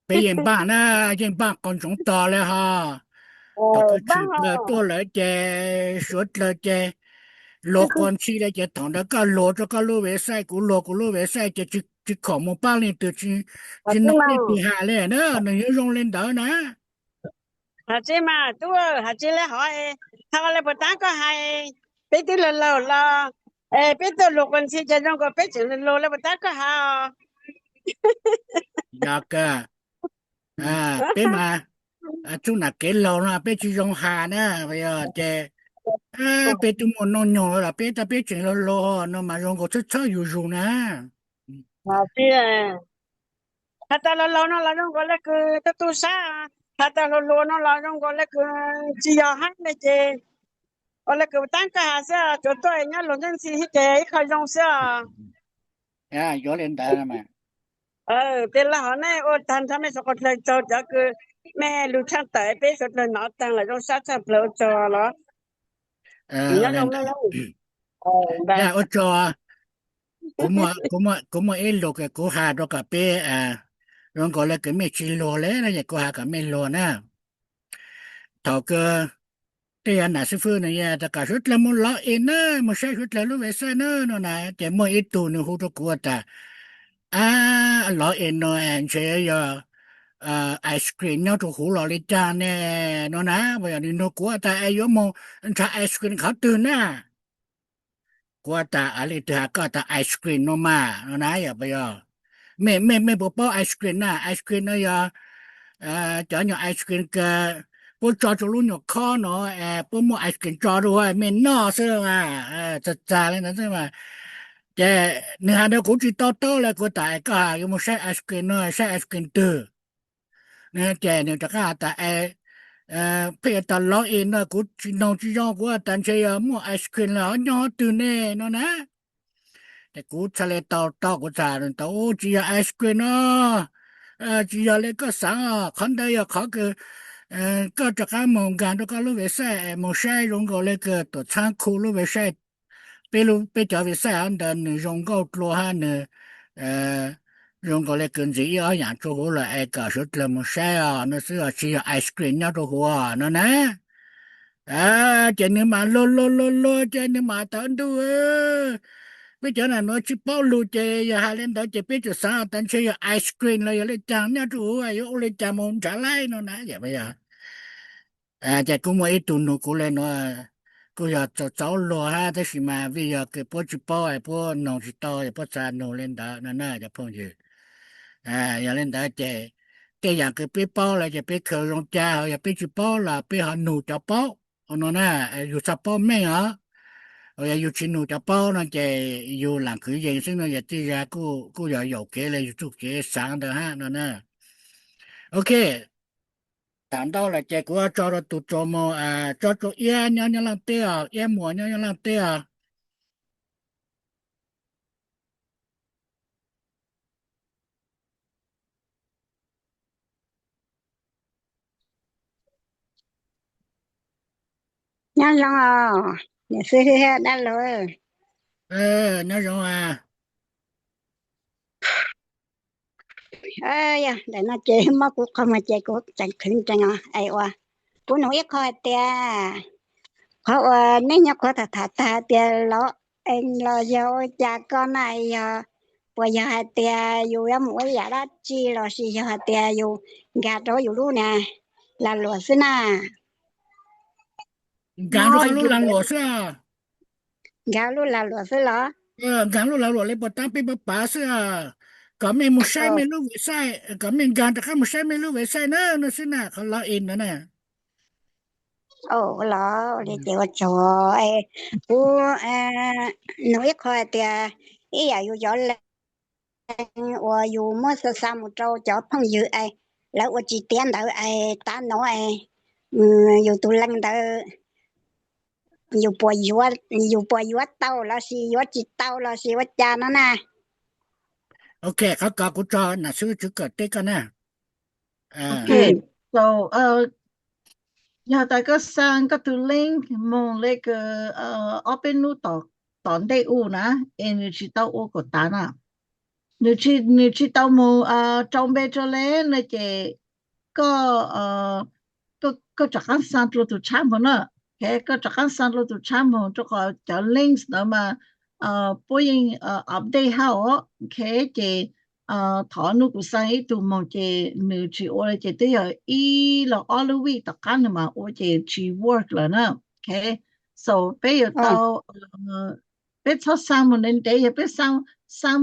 Peb yeej npaaj na, yeej npaaj qos ntsoov tog le ho. Thaum kws tshwm plawg tuaj lawm ces suav dlawg ces luag quas ntxhi le ces thaum ntawd koj luag rua koj lub website, kuv luag kuv lub website ces tsis khoom mus paab leej twg, tsis noog leej twg has le na, nws yuav zoo le ntawd na. Has tsi mas tub, has tsi le hov, has le puas tab koj hais, peb twb laug laug los, peb tuaj luag quas ntxhi ces zoo nkaus peb tseem luag le puas tab koj has. Yog kawg, peb mas txuj nam kev laug no peb tsis zoo has na, ces peb twb muaj noog nyoog los peb tab peb tseem laug laug no mas zoo nkaus txhob txhob yus zus na. Has tas laug laug no los zoo nkaus le kws tub tub sab, has tas hluas hluas no los zoo nkaus le kws tsis yog hab le ces ua le kws tab koj has xwb, tsuav tuaj nyob luag ntxhi thiab ces ib qho zoo xwb os. Yuav le ntawd. Tes lawv hov nej ua tag nrho mej suav dlawg tsaug cov kws Mej lug tshaj tawm peb suav dlawg nov taag lawm zoo sab tshaj plawg ua tsaug los. Nyob zoo mej. Ua tsaug. Kuv muaj ib lug kuv has rua kom peb zoo nkaus le kws mej tsi luag le no es kuv has kom mej luag na. Thaum kws tej yog nam xib fwb no yog rov qab suav dlawg moog log in na, moog saib suav dlawg lub website na no na, ces muaj ib tug nws hu rua kuv tas, a, log in no ntshe yog ice cream nyob rua huv los li caag ne no na. Yog nws nug kuv tas es yuav moog nrhav ice cream qhov twg na. Kuv tas, a, leej twg has koj tas ice cream no mas no na, yog puas yog? Mej, mej, mej puas paub ice cream na? Ice cream no yog cov nyuag ice cream kws puab tso rua lub nyuag khob no, puab muaj ice cream tso rua mej noj xwb mas, txag txag li ntawd xwb mas. Ces nws has rua kuv tsi tau taub le, kuv tas koj yuav moog saib ice cream no, saib ice cream twg. Ces nws rov qab has tas, pheej tas log in no kuv tsi noog tsi zoo, kuv tas ntshe yog muaj ice cream los nyob twg ne no na. Ces kuv txhaj le tau taub, kuv txhaj tau, tsi yog ice cream no, tsi yog le koj xaav, qhov ntawd yog qhov kws koj rov qab moog nkaag rua koj lub website es moog saib zoo nkaus le kws tuam txhab khu lub website. Peb lub, peb cov website ntawd nws zoo nkauj dlua hab nws zoo nkaus le kws ntxiv ib ob yaam rua huv lawm es kom suav dlawg moog saib os no xwb os, tsi yog ice cream nyob rua huv no na. Ces nws mas luag luag luag luag ces nws mas tas ntuj, peb cov nam nuav tsi paub lug ces yog has le ntawd ces peb tsuas xaav tas ntshe yog ice cream los yog le caag nyob rua huv, yuav ua le caag moog nrhav laib no na. Ces kuj muaj ib tug nug kuv le nuav, kuj yog txaus txaus luag hab tab sis mas vim yog kws puab tsi paub es puab noog tsi tau es puab txhaj nug le ntawd no na cov phooj ywg. Yog le ntawd ces tej yaam kws peb paub lawm ces peb khaws zoo ca, ho yog peb tsi paub los peb ho nug cov paub no na. Yug txhaj paub meej os, yog yug tsi nug cov paub no ces yug laam kwv yees xwb no yog tej zag kuj yog yaum kev le yug txuj kev xaav ntawd hab no na. Ok, tham ntau lawm ces kuv tso rua tug tso mus, tso rua Iab nyob Nyab Laaj teb os, Iab Muas nyob Nyab Laaj teb os. Nyob zoo os, niam xib hwb dab laug. Nyob zoo. Yog ntawm no ces muab kuv qhov muag ces kuv tseem qhwv nrees os. Es ua, kuv nug ib qho hais tias, qhov uas neb nyuam qhuav tham tham tag hais tias log in los yog ua cas ko na, yog puas yog hais tias yus yuav mus ua yam dab tsi los sis yog hais tias yus nkag rau yus lub niag lag luam xwb na? Nkag rau lub lag luam xwb. Nkag lub lag luam xwb los? Nkag lub lag luam le puas tab peb pav pav xwb, kom mej mus saib mej lub website, kom mej nkag rov qab mus saib mej lub website na, no xwb na, qhov log in no na. Los li ces ua tsaug. Kuv nug ib qho hais tias, ib yam yus cov leej uas yus muab xa xa mus rau cov phooj ywg es lawv ua tsis tiav ntawd es tav no es yus tus leej ntawd yus puas yuav, yus puas yuav tau los sis yuav tsis tau los sis ua cas no na? Ok, qhov ko kuv tso nam xib hwb Tswv Kawm teb koj na. Yog tas koj xa koj tus link moog le kws ob peb nub tom ntej u na, es nws tsis tau ua kom tav na, nws tsis tau moog rau npe rau le no ces koj, koj rov qaab xa dlua tug tshab moog na. Koj rov qaab xa dlua tug tshab moog rau qhov cov links ntawd mas puab yeej update hab os. Ces thov nub kuv xa ib tug moog ces nws tsis ua le ces twb yog ib los ob lub week tom qab nws mas ua ces tsis work lawm na. So peb yuav tau, peb txhob xa moog ntev ntev, yog peb xa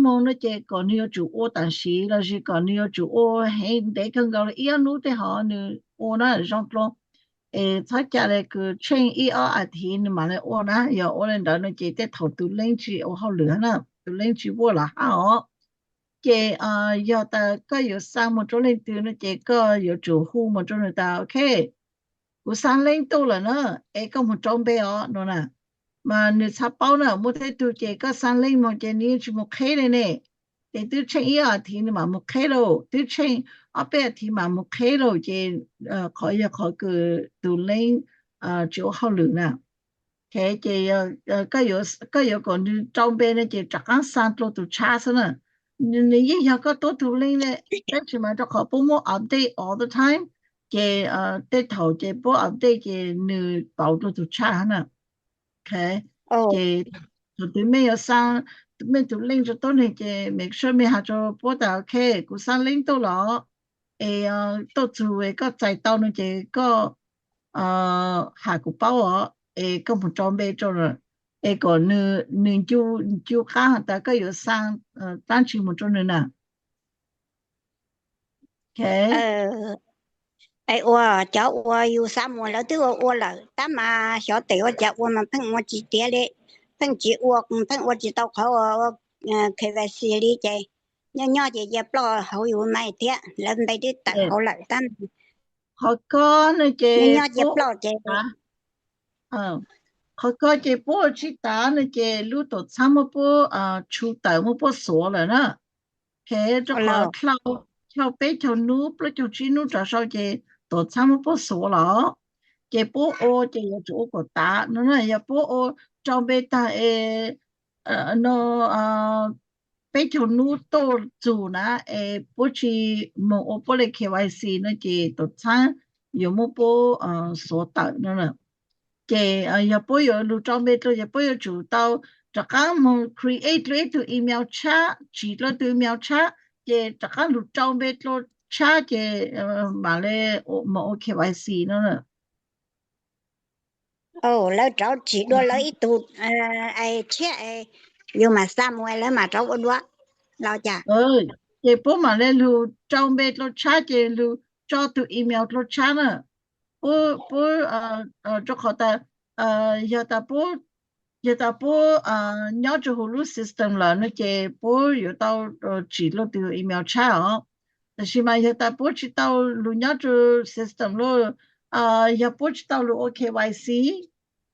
moog no ces kom nws yuav tsum ua tam sim los sis kom nws yuav tsum ua heev ntev kawg nkaus li ib ob nub tej hov nws ua na zoo dlua. Es txhob ca le kws tsheej ib ob as thiv nws mam le ua na, yog ua le ntawd no ces tej thaum tus link tsis ua hauj lwm na, tus link tsis work los hab os. Ces yog tas koj yuav xa moog rau leej twg no ces koj yuav tsum hu moog rau nws tas ok, kuv xa link tuaj lawm na, es koj moog rau npe os no na. Mas nws txhaj paub na, muaj tej tug ces koj xa link moog ces nws yeej tsis moog qheb le ne. Ces twb tsheej ib as thiv nws mam moog qheb lauj, twb tsheej ob peb as thiv mam mus qheb lauj ces qhov yog qhov kws tus leeb tsis ua hauj lwm na. Ces koj yuav kom nws rau npe no ces rov qaab xa dlua tus tshab xwb na. Nws yeej yog koj tuab tug leeb ne, tab sis mas rau qhov puab muab update all the time, ces tej thaum ces puab update ces nws pauv dlua tus tshab na. Ces thaum twg mej yuav xa mej tus leej rua tuab neeg ces make sure mej has rua puab tas ok, kuv xa leej tuaj los, es tuaj txug es koj txais tau no ces koj has kuv paub os, es koj mus rau npe rau, es kom nws ncu qab has tas koj yuav xa dlaab tsi mus rau nws na. Es ua cov uas yus xa mus lawv twb ua ua lawm tab mas xyov tes ua cas ua mas pheej ua tsis tiav li, pheej tsis ua, pheej ua tsis tau qhov uas ua KYC li ces nyob nyob ces cia ploj hauv yus mai thiab, lawv npe twb tawm hauv lawm tab mas qhov koj no ces nyob nyob cia puab ploj ces qhov koj ces puab ua tsis tav no ces lub tuam txhaab muab puab tshu tawm muab puab xuav lawm na. Rau qhov dhau peb caug nub plaub caug tsib nub rov sau ces tuam txhaab muab puab xuav los, ces puab ua ces yuav tsum ua kom tav no na. Yog puab ua rau npe tag es no peb caug nub tuaj txug na es puab tsis moog ua puab le KYC no ces tuam txhaab yuav muab puab xuav tawm no na. Ces yog puab yuav lug rau npe dlua ces puab yuav tsum tau rov qaab moog create dlua ib tug email tshab, tsim dlua tug email tshab, ces rov qaab lug rau npe dlua tshab ces mam le moog ua KYC no na. Lawv rov tsim dua lawv ib tug tshiab, yus mam xa mus lawv mam rov ua dua los cas? Ces puab mam le lug rau npe dlua tshab ces lug tso tug email dlua tshab na. Puab, puab, rau qhov tas yog tas puab, yog tas puab nyob rua huv lub system lawm no ces puab yuav tau tsim dlua tug email tshab os. Tab sis mas yog tas puab tsis tau lug nyob rua system lawm, yog puab tsis tau lug ua KYC,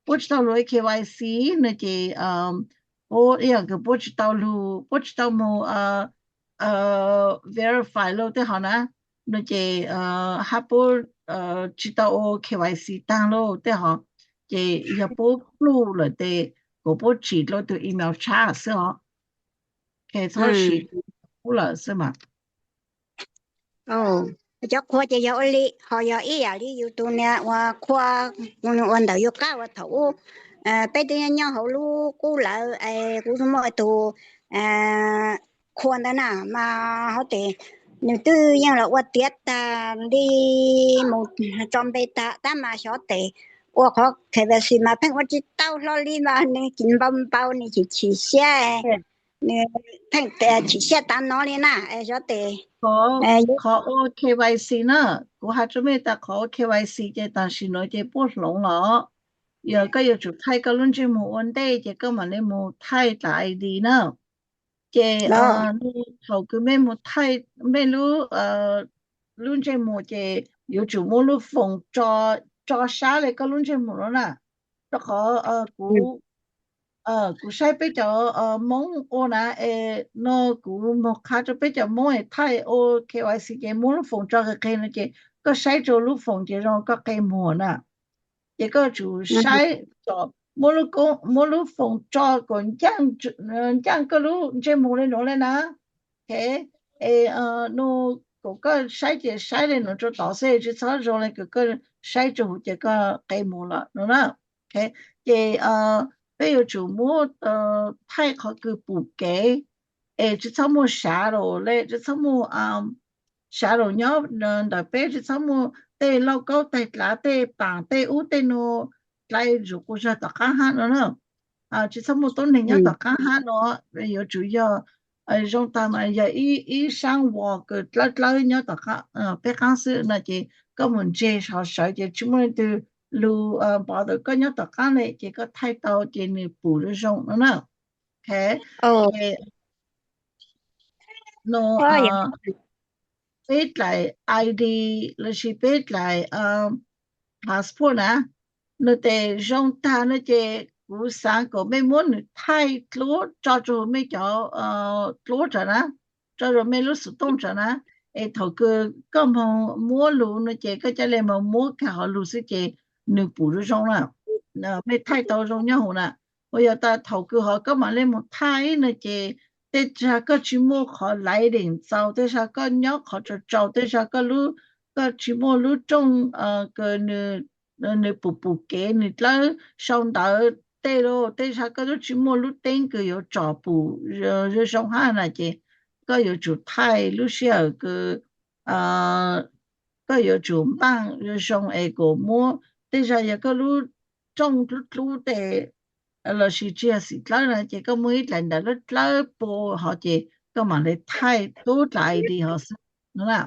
puab tsis tau lug ua KYC no ces puab ib yam kws puab tsis tau lug, puab tsis tau moog verify lawm tej hov na, no ces hab puab tsis tau ua KYC taag lawm tej hov, ces yog puab pluj lawm tes kuas puab tsim dlua tug email tshab xwb os. Txhob siv tus lawm xwb mas. Cov qhua ces yog ua li, ho yog ib yam li yus tus niag uas qhua ua ntawm yus qab uas thaum ub peb twb nyob nyob hauv lub qub lawm es kuv muaj tus qhua ntawd na mas hov tes nws twb yeej los ua tiav tag li mus tso npe tag tab mas xyov tes ua qhov KYC mas pheej ua tsis tau hlo li mas nws chim npau npau nws chim chim siab, nws pheej chim siab tav no li na xyov tes. Qhov ua KYC na, kuv has rua mej tas qhov ua KYC ces tam sim nuav ces puab hloov los, yog koj yuav tsum thaij koj lub ntsej muag ua ntej ces koj mam li mus thaij dlaim ID na. Ces thaum kws mej mus thaij mej lub, lub ntsej muag ces yuav tsum muab lub foos tso sab le koj lub ntsej muag no na. Rau qhov kuv saib peb cov Moob ua na es no kuv moog qha rau peb cov Moob es thaij ua KYC ces muab lub foos tso qis qis no ces koj saib rua lub foos ces zoo koj qe muag na. Ces koj tsum saib, muab lub foos tso kom ncaaj koj lub ntsej muag le nuav le na. Es no kom koj saib ces saib le nuav rua tod xwb, tsi txhob zoo le kws koj saib rua huv ces koj qe muag lawm no na. Ces peb yuav tsum muab thaij qhov kws pum kev, es tsi txhob muaj shadow le, tsi txhob muaj shadow nyob ntawm peb, tsi txhob muaj tej lauj kaub taig dlav, tej paam, tej ub tej nuav dlai zuv quas zog tom qaab hab no na. Tsi txhob muaj tuab neeg nyob tom qaab hab no, yuav tsum yog zoo tag mas yog ib saab uas kws dlawb dlawb nyob tom peb qaab xwb no ces koj mus ntseg ho sawv ces tsi muaj leej twg lug bother koj nyob tom qaab le ces koj thaij tau ces nws pum lug zoo no na. No peb dlaim ID lossis peb dlaim passport na, no tes zoo tag no ces kuv xaav kom mej muab nws thaij dluab tso rua mej cov dluab tso na, tso rua mej lub xov tooj tso na. Es thaum kws koj moog muab lug no ces koj ca le moog muab kag hov lug xwb ces nws pum zoo zoo na. Mej thaij tau zoo nyob huv na. Uas yog tas thaum kws hov koj mam le moog thaij no ces tej zag koj tsis muaj qhov lighting txaus, tej zag koj nyob qhov tsaus tsaus, tej zag koj lub, koj tsis muaj lub rooj kws nws pum pum kev, nws dlawb sau ntawv tej lug, tej zag koj lub tsis muaj lub teeb kws yuav tsom pum zoo zoo hab na ces koj yuav tsum thaij lub sij hawm kws koj yuav tsum npaaj zoo zoo es kuas muab, tej zag yog koj lub rooj dlub dlub tes lossis tsis yog xim dlawb na ces koj muaj ib dlaim ntawv dlawb dlawb pua hov ces koj mam le thaij tub dlaim I D hov xwb no na.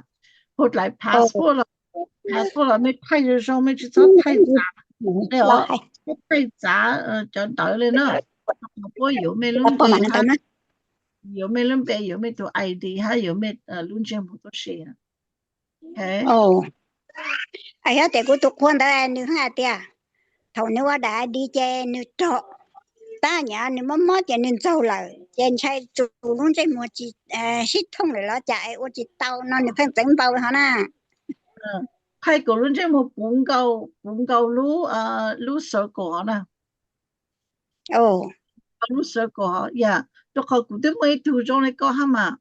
Hu dlaim passport los, passport los mej thaij zoo zoo, mej tsis txhob thaij txav, thaij txav cov ntawv le na. Puab yuav mej lub npe hab, yuav mej lub npe, yuav mej tug I D hab yuav mej lub ntsej muag tuab si. Es yog tes kuv tus qhua ntawd nws haj hais tias thaum nws ua daim I D ces nws rog, tab nyam nws mob mob ces nws ntxaug lawm ces ntshai tsum lub ntsej muag tsis sib thooj lawm los cas es ua tsis tau no nws pheej txeev npau hov na. Thaij kuas lub ntsej muag puv nkaus, puv nkaus lub, lub circle hov na. Lub circle hov yam, rua qhov kuv twb muaj ib tug zoo le koj hab mas.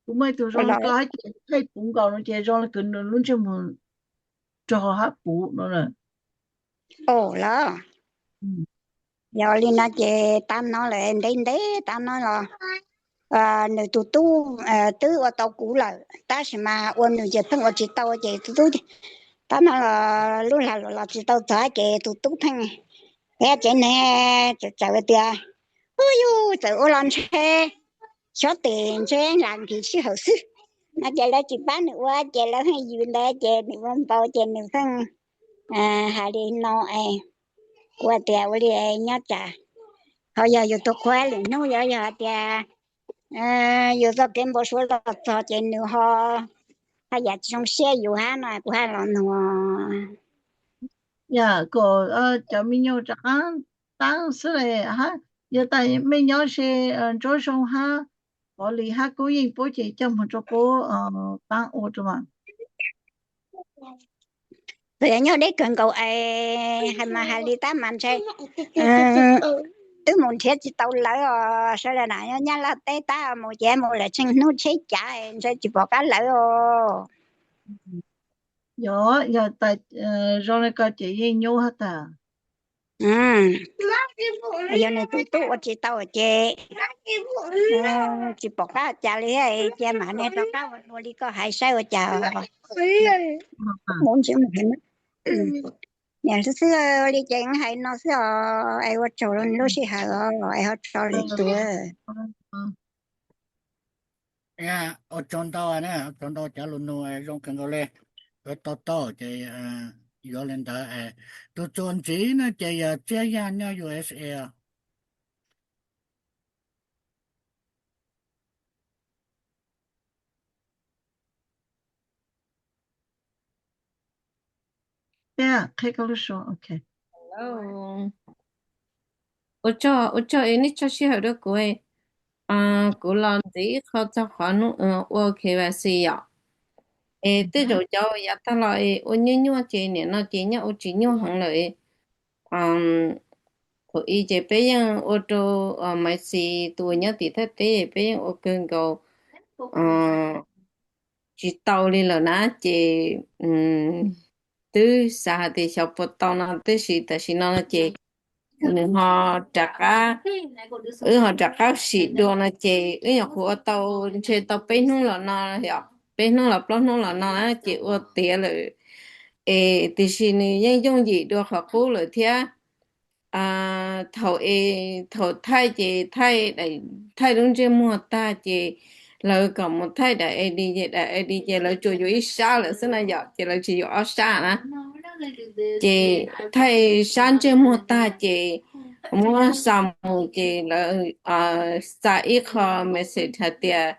Kuv muaj ib tug zoo le koj hab ces thaij puv nkaus no ces zoo le kws nws lub ntsej muag rog hab puv no. Los yog li no ces tab no lawm ntev ntev tab no los nws tus tub twb ua tau kuv lawm tab sis mas ua nws ces pheej ua tsis tau ces tus tub tab no los lub lag luam los tsis tau txog ces tus tub pheej, peb tsev neeg txawm txawm tias, ub yug txawm ua los ntshe xyov tes ntshe lam nkis sij hawm xwb no ces lawv tsis pab nws ua ces lawv pheej yws ntawd ces nws ua npau ces nws pheej hais li no es kuv tias ua li nyob tsam ho yog yus tus qhua lwm hnub yog yog hais tias yus txoj kev npau suav los txog ces nws ho haj yam tsis zoo siab yus hab no kuv haj los nug. Yog kom cov me nyuam rov qaab taab xwb le hab, yog tas mej nyob ze Ntsuab Zoo hab Pov Lis hab Kub Yeej puab ces coj moog rua puab taab ua rua mas. Txawm yog nyob deb kawg nkaus es hais mas hais li tab mas ntshe twb mus nrhiav tsis tau lawv os, sawv daws na nyob Nyab Laj teb tab mus ces mus lawm tsheej hnub tsheb cav ntshe tsis pom qab lawv os. Yog, yog tas zoo le ko ces yeej nyuaj hab tas. Yog nws tus tub ua tsis tau ces tsis pom qab cas li, cia mam nej rov qab ua dua li koj hais saib ua cas. Mus ntsis mus hais, niam xwb xwb li ces hais no xwb os, es ua tsaug lub sij hawm os, es ho tso lwm tus. Ua tsaug ntau, ua tsaug ntau cov lus nug zoo kawg nkaus li. Yuav tau tau ces yuav li ntawd. Tus txuas ntxiv no ces yog Tsiab Yaj nyob U S A. Ua tsaug, ua tsaug es nej tso sij hawm rau kuv. Kuv los ntxiv ib qho txog qhov ua K Y C yom. Es tej zaum cov yav tag los es ua nyuaj nyuaj ces nim no ces nyaj ua tsis nyuaj heev lawm. Thaum i ces peb yeej ua rau Maiv Xis tus uas nyob tim Thaib teb peb yeej ua kawg nkaus, tsis tau li lawm na ces twb xav hais tias xyov puas tau no tab sis tam sim no ces nws ho rov qab, wb ho rov qab sim dua no ces wb nyuam qhuav ua tau ntshe tau peb hnub los no, peb hnub los plaub hnub los no na ces ua tiav lawm. Es tiam sis nws yeej yooj yim dua qhov qub lawm thiab. Thaum es thaum thaij ces thaij, thaij lub ntsej muag tag ces lawv kom mus thaij daim A D, daim A D ces lawv tsuas yuav ib sab lawm xwb na yom, ces lawv tsis yuav ob sab na. Ces thaij sab ntsej muag tag ces muab xa mus ces lawv xa ib qho message hais tias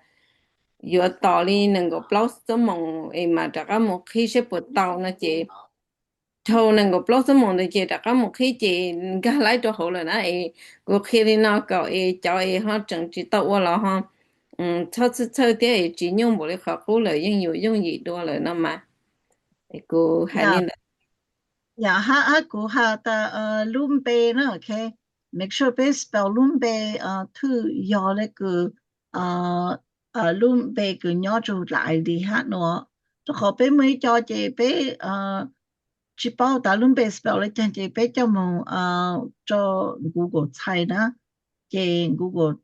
yuav tos li nees nkaum plaub xuab moos es mam rov qab mus qhib saib puas tau no ces dhau nees nkaum plaub xuab moos ntawd ces rov qab mus qhib ces nkag laib rau hauv lawm na. Es kuv qhia li no kom es cov es ho tseem tsis tau ua los ho txhob txhawj txhawj thiab, tsis nyuaj npaum li qhov qub lawm, yeej yuav yooj yim dua lawm no mas. Kuv hais li ntawd. Yog hab, hab kuv has tas lub npe na, ok, make sure peb spell lub npe thwj yog le kws lub npe kws nyob rua lub I D hab no, rua qhov peb muaj ib co ces peb tsis paub tas lub npe spell le caag ces peb coj moog rua Google txhais na, ces Google,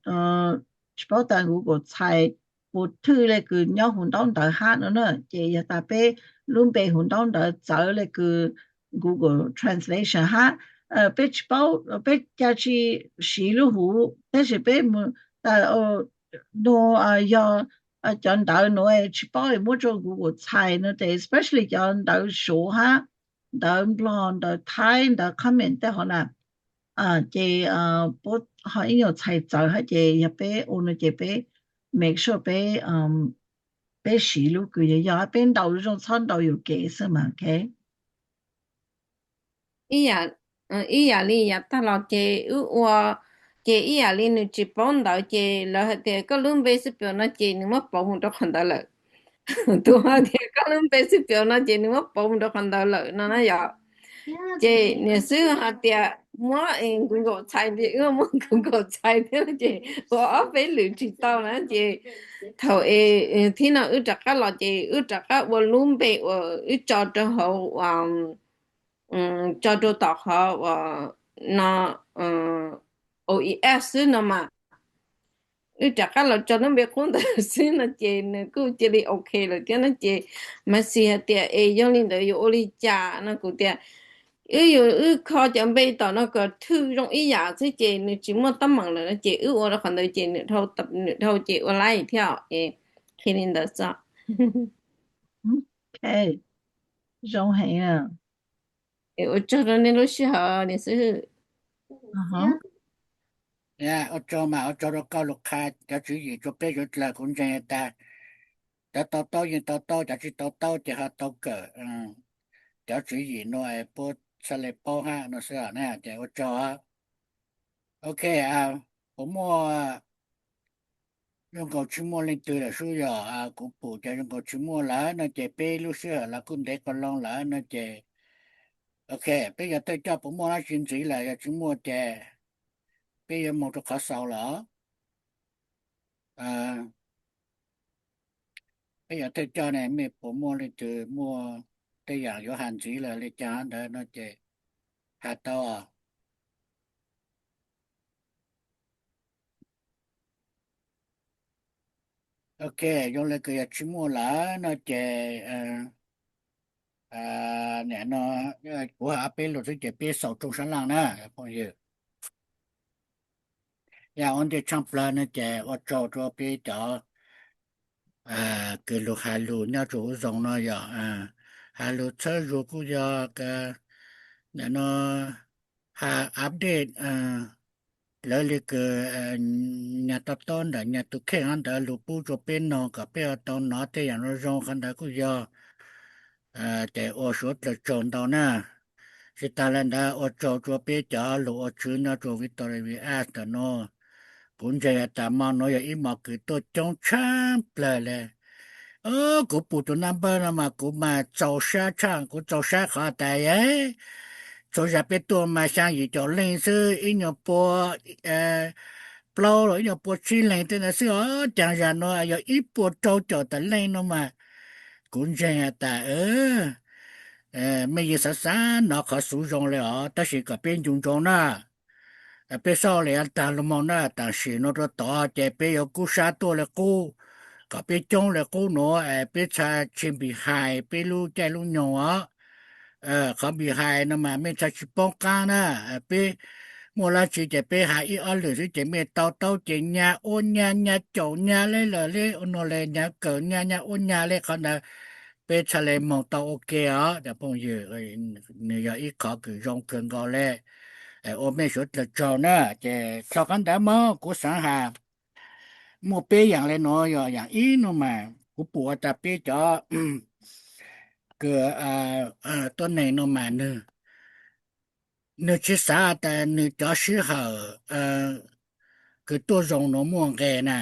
tsis paub tas Google txhais puas thwj le kws nyob huv ntaub ntawv hab no na, ces yog tas peb lub npe huv ntaub ntawv txawv le kws Google Translation hab, peb tsis paub, peb ca tsi siv lub huv, tab sis peb mus tas nuav yog cov ntawv nuav tsis paub es muab rua Google txhais no ces especially cov ntawv Suav hab ntawv Nplog, ntawv Thaib, ntawv comment tej hov na, ces puab ho ib nyuag txhais txawv hab ces yog peb ua no ces peb make sure peb, peb siv lub kws yog yog, peb ntaus zoo txhob ntaus yuam kev xwb mas, ok. Ib yam, ib yam li yav tag los ces wb ua, ces ib yam li nws tsis paub ntawv ces lawv hais tias koj lub npe xwb pem no ces nws muab pauv mus rau qhov ntawd lawm. Tus hais tias koj lub npe xwb pem no ces nws muab pauv mus rau qhov ntawd lawm no na yom. Ces niam xwb hais tias muab Google txhais ces wb muab Google txhais thiab ces ua ob peb lwm tsis tau na ces thaum es thib no wb rov qab los ces wb rov qab ua lub npe uas wb tso rau hauv, tso rau tom qhov uas no, O E F xwb no mas. Wb rov qab los tso lub npe qub ntawd xwb no ces nws kuj cia li ok lawm thiab no ces mas xis hais tias es yog li ntawd yuav ua li cas no kuv tias wb yuav wb kho cov npe tom no kom thwj zoo ib yam xwb ces nws tsis muaj teeb meem lawm no ces wb ua rau qhov ntawd ces nws dhau, nws dhau ces ua laij thiab es qhia li ntawd xwb. Zoo heev. Ua tsaug rau nej lub sij hawm niam xib hwb. Ua tsaug mas ua tsaug rau koj lug qha cov tswv yim rua peb suav dlawg, kuv ntseeg tas cov tau taub yeej tau taub, cov tsis tau taub ces ho tau kawm cov tswv yim nuav puab txhaj le paub hab no xwb na ces ua tsaug. Ok, puas muaj zoo nkaus tsis muaj leej twg lawm sub? Yog kuv pum ces zoo nkaus tsis muaj lawm no ces peb lub sij hawm los kuj ntev ko loo lawm no ces ok, peb yuav thawj coj puas muaj dlaab tsi ntxiv lawm, yog tsis muaj ces peb yuav moog rua qhov xaus lawm. Peb yuav thawj coj ne, mej puas muaj leej twg muaj tej yaam yuav has ntxiv lawm le caag ntawd no ces has tau. Ok, zoo le kws yog tsis muaj lawm no ces nim no kuv has peb lug xwb ces peb xaus rooj sab laaj na phooj ywg. Yog ua ntej tshaaj plawg no ces ua tsaug rua peb cov kws lug has lug nyob rua huv zoov no yog has lug txhawb zug kuj yog nim no has update lawv le kws nyag to taub ntawm nyag tus kheej ntawd lug pub rua peb noog kom peb ho tau nov tej yaam zoo zoo qhov ntawd kuj yog. Ces ua suav dlawg tsaug ntau na. Tsis taag le ntawd ua tsaug rua peb cov lug ua tswv nyob rua Victoria V S ntawm nuav. Kuv ntseeg tas mo nuav yog ib mo kws tuaj coob tshaaj plawg le. Kuv pum tus number no mas kuv mas txaus sab tshaaj, kuv txaus sab qhov tas txhua zag peb tuaj mas xyaa yim caum leej xwb, ib nyuag pua plaub los ib nyuag pua tsib leeg tej ntawd xwb os, caag zag nuav yog ib puas rau caum tawm leej no mas kuv ntseeg tas mej yeej xav xav nov qhov xuv zoo le os, tab sis kom peb ncu ntsoov na. Peb xauj le taag lug moog na, taam sim nuav rua tod ces peb yuav kub sab tuaj le qub, kom peb coob le qub nuav, peb txhaj tsis behind peb lub caij lub nyoog os. Qhov behind no mas mej txhaj tsis poob qaab na. Peb muaj dlaab tsi ces peb has ib ob lwm xwb ces mej to taub ces nyag ua nyag, nyag caum nyag le lawm le ua nuav le nyag kawm nyag, nyag ua nyag le qhov ntawd peb txhaj le moog tau ua ke os cov phooj ywg. Nws yog ib qhov kws zoo kawg nkaus le. Ua mej suav dlawg tsaug na. Ces txog qhov ntawd moog kuv xaav has muaj peb yaam le nuav, yog yaam ib no mas kuv pum tas peb cov kws tuab neeg no mas nwg tsis xaav tas nwg cov sij hawm kws tuaj zoo nuav muaj nqe na.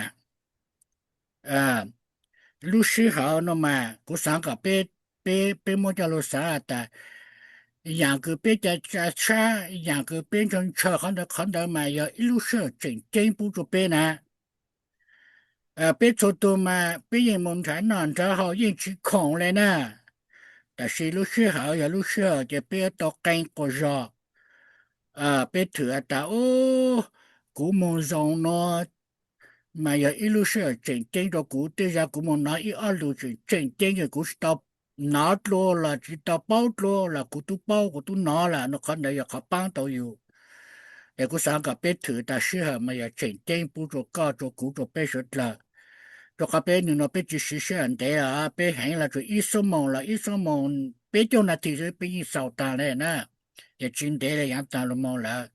lub sij hawm no mas kuv xaav kom peb, peb muab coj lug xaav has tas, yaam kws peb ca, ca sab, yaam kws peb ntshaw ntshaw qhov ntawd qhov ntawd mas yog ib lub sij hawm tseem ceeb pub rua peb na. Peb txhua tug mas peb yeej moog nrhav noj nrhav haus yeej tsis khoom le na, tab sis lub sij hawm yog lub sij hawm ces peb yuav tau qee quas zog. Peb thwm has tas, kuv moog zoo no mas yog ib lub sij hawm tseem ceeb rua kuv, tej zag kuv moog nov ib ob lus tseem, tseem ceeb es kuv tsis tau nov dlua los tsis tau paub dlua los kuv tub paub kuv tub nov lawm no, qhov ntawd yog qhov paab tau yus. Es kuv xaav kom peb thwm tas sij hawm mas yog tseem ceeb pub rua koj rua kuv rua peb suav dlawg, rua qhov peb nwg no peb tsis siv sij hawm ntev os, peb heev los tsuas ib xuab moos los ib xuab moos peb caug nas this xwb peb yeej xaus taag le na, ces tsis ntev le yaav taag lug moog lawm.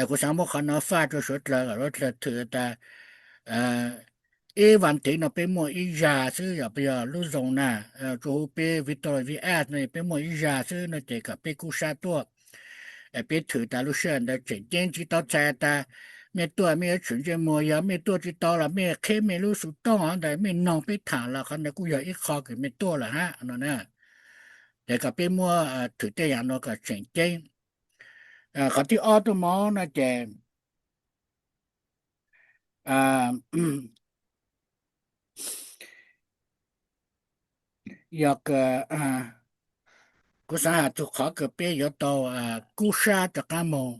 Kuv xaav muab qhov no faj rua suav dlawg kom suav dlawg thwm tas ib vas thiv no peb muaj ib zag xwb, yog, yog lub zoo na, tsuas huv peb Victoria Vias no peb muaj ib zag xwb no ces kom peb kub sab tuaj. Peb thwm tas lub sij hawm ntawd tseem ceeb, tsis tau txhais tas mej tuaj mej yuav tshwm ntsej muag, yog mej tuaj tsis tau los mej qheb mej lub xuv tooj ntawd mej noog peb thaam los qhov ntawd kuj yog ib qho kws mej tuaj lawm hab no na. Ces kom peb muab thwm tej yaam no kom tseem ceeb. Qhov thib ob tuaj moog no ces yog kuv xaav has txug qhov kws peb yuav tau kub sab rov qaab moog,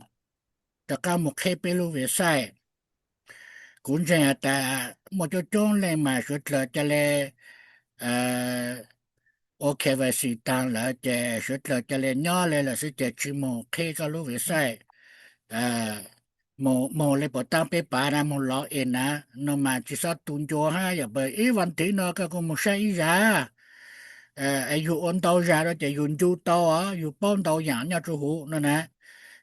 rov qaab moog qheb peb lub website. Kuv ntseeg has tas muaj coob coob leej mas suav dlawg ca le ua K Y C taag lawm ces suav dlawg ca le nyob le lawm xwb ces tsis moog qheb koj lub website. Moog, moog le puas taab peb pav na, moog log in na, no mas tsis xob tu ncua hab, yog ib vas thiv no koj kuj moog saib ib zag, yug ua ntau zag rua ces yug ncu tau os, yug paub ntau yaam nyob rua huv no na.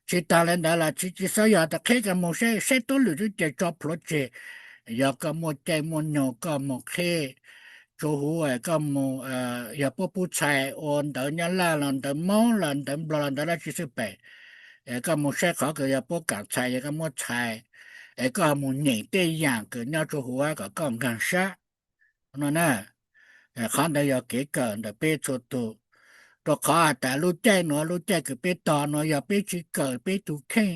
Tsis taag le ntawd los tsis, tsis xob yog tas qheb koj moog saib, saib tuab lwm xwb ces tso plhuav tseg. Yog koj muaj caij muaj nyoog koj moog qheb rua huv, koj moog, yog puab pub txhais ua ntawv Nyab Laj los ntawv Moob los ntawv Nplog los ntawv dlaab tsi xwb pem, koj moog saib qhov kws yog puab kaam txhais yog koj muab txhais, es koj moog nyeem tej yaam kws nyob rua huv kom koj nkaag sab no na. Qhov ntawd yog kev kawm ntawm peb txhua tug, rua qhov has tas lub caij nuav lub caij kws peb tog nuav yog peb tsis kawm peb tug kheej,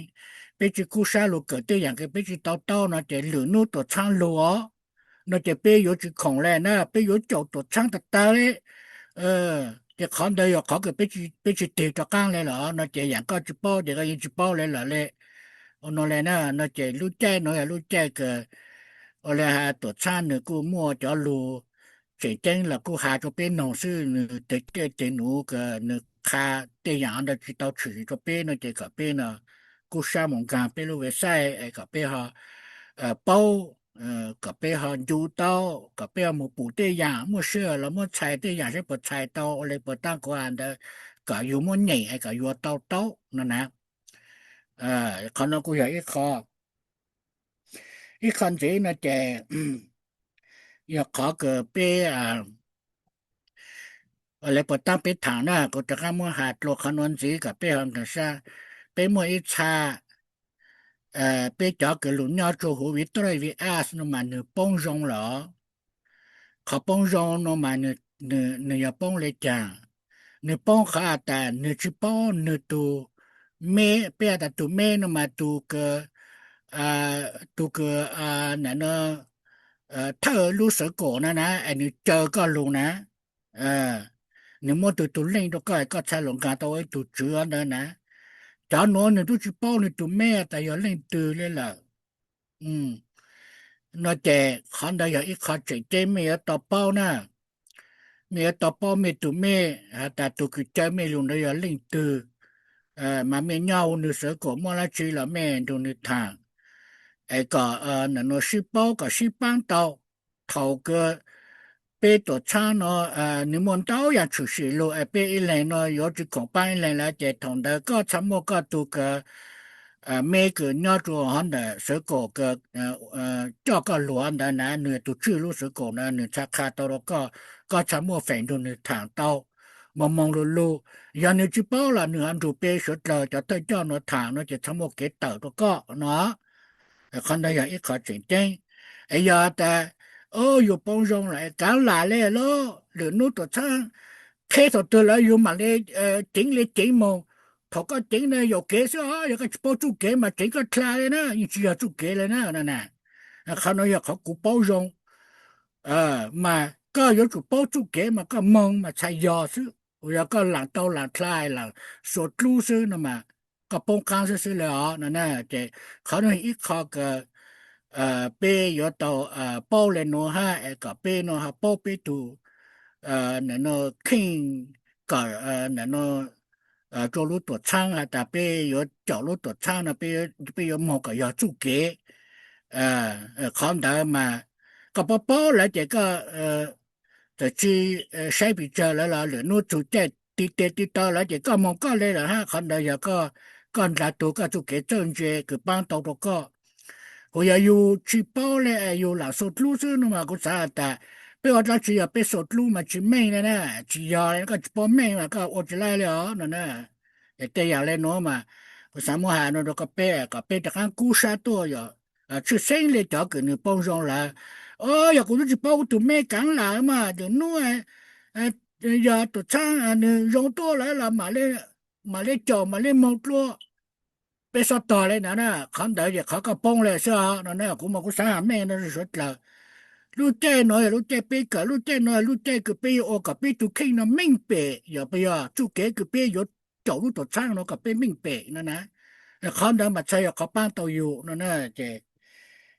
peb tsis kub sab lug kawm tej yaam kws peb tsis tau taub no ces lwm nub tuam txhaab lug os, no ces peb yuav tsis khoom le na, peb yuav caum tuam txhaab tag tag le. Ces qhov ntawd yog qhov kws peb tsis tig rov qaab le los no ces yaam koj tsis paub ces koj yeej tsis paub le lawm le. Ua no le na, no ces lub caij nuav yog lub caij kws ua le has tuam txhaab nwg kuj muaj cov lug tseem ceeb los kuj has rua peb noog xwb, nwg teg caij teg num kws nwg qha tej yaam ntawd tsis tau tshwm sim rua peb no ces kom peb no kub sab moog nkaag peb lub website es kom peb ho paub, kom peb ho ncu tau, kom peb ho moog pum tej yaam, muaj sij hawm los muab txhais tej yaam saib puas txhais tau, ua le puas taab kuv has ntawd, kom yug muab nyeem es kom yuav tau taub no na. Qhov no kuj yog ib qho, ib qho ntxiv no ces yog qhov kws peb, ua le puas taab peb thaam na, kuv rov qaab muab has dlua qhov nuav ntxiv kom peb ho nkaag sab. Peb muaj ib txha, peb cov kws lug nyob rua huv Victoria Vias no mas nwg poob zoo lawm. Qhov poob zoo no mas nwg yog poob le caag? Nwg poob qhov has tas nwg tsis paub nwg tug meb, peb has tas tug meb no mas tug kws, tug kws, na no, thawj lub xwv kaum na na, es nwg caw koj lug na, nwg muab tug, tug leej rua koj, koj txhaj lug nkaag tau ua ib tug tswv ntawd na. Cov nuav nwg tub tsis paub nwg tug meb tas yog leej twg le lawm. No ces qhov ntawd yog ib qho tseem ceeb mej yuav tau paub na. Mej yuav tau paub mej tug meb has tas tug kws caw mej lug ntawd yog leej twg, mas mej nyob huv nwg xwv kaum muaj dlaab tsi los mej nrug nwg thaam, es kom, na no sib paub kom sib paab tau. Thaum kws peb tuam txhaab no, nwg muaj ntau yaam tshwm sim lug es peb ib leeg no yuav tsis khoom paab ib leeg lawm ces thaum ntawd koj txhaj muaj koj tug kws, meb kws nyob rua hov ntawm xwv kaum kws coj koj lug ntawd na, nwg tug tswj lub xwv kaum na, nwg txhaj qha tau rua koj, koj txhaj muaj feem nrug nwg thaam tau moog moog lug lug. Yog nwg tsis paub los nwg ho nrug peb suav dlawg cov thawj coj nuav thaam no ces txhaj muaj kev tawm rua koj no. Qhov ntawd yog ib qho tseem ceeb. Es yog tas Yus poob zoo lawm, kaav lam le lauj, lwm hnub tuam txhaab qheb thaum twg lawm yus mam le ceev le ceev moog. Thaum koj ceev na yaum kev xwb os, yog koj tsis paub txuj kev mas ceev koj dlha le na, yeej tsis yog txuj kev le na. Qhov nuav yog qhov kuv paub zoo, mas koj yuav tsum paub txuj kev mas koj moog mas txhais yog xwb. Yog koj laam tau laam dlha laam xuas dlub xwb no mas koj poob qaab xwb xwb le os no na. Ces qhov nuav ib qho kws peb yuav tau paub le nuav hab es kom peb nuav ho paub peb tug kheej kom nuav rua lub tuam txhaab has tas peb yuav caum lub tuam txhaab no, peb yuav moog kom yog txuj kev. Qhov ntawd mas koj paub paub lawm ces koj txawm tsi saib pes tsawg lawm los lwm hnub txug caij tiv tes tiv taw lawm ces koj moog koj le lawm hab. Qhov ntawd yog koj ndla tug koj txuj kev txawj ntse kws paab tau rua koj. Kuv yog yug tsis paub le, yug laam xuas dlub xwb no mas kuv xaav has tas peb ua dlaab tsi yog peb xuas dlub mas tsis meej le na, tsis yog le, koj tsis paub meej mas koj ua tsis laib le os no na. Es tej yam le nuav mas kuv xaav muab has no rua koj peb kom peb rov qaab kub sab tuaj yog tshwj xeeb le cov kws nwg poob zoo lawm. Yog kuv tub tsis paub kuv tug mej kaav lam mas lwm hnub yog tuam txhaab nwg zoo tuaj lawm los mam le caum mam le moog dlua. Peb xob tog le ntawd na, qhov ntawd ces qhov koj poob le xwb os no na. Kuv mas kuv xaav has mej no suav dlawg, lub caij nuav yog lub caij peb kawm, lub caij nuav yog lub caij kws peb yuav ua kom peb tug kheej no meej pem, yog puas yog txuj kev kws peb yuav caum lub tuam txhaab no kom peb meej pem no na. Qhov ntawd mas txhad yog qhov paab tau yug no na. Ces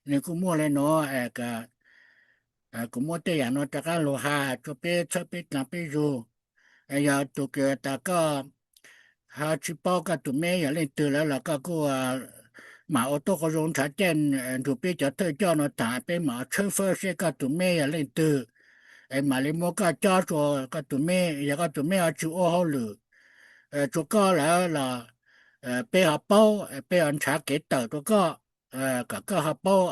nws kuj muaj le nuav, kuv muab tej yam no rov qaab lug has rua peb txhawb peb dlaag peb zug. Yog tug kws tas koj ho tsis paub koj tug mej yog leej twg lawm los koj kuj mam ua tuab qhua zoo nrhav caij nrug peb cov thawj coj no thaam, peb mam tshawb fawb seb koj tug mej yog leej twg, es mam li muab koj cob rua koj tug mej. Yog koj tug mej ho tsis ua hauj lwm rua koj lawm los peb ho paub, peb ho nrhav kev tawm rua koj, kom koj ho paub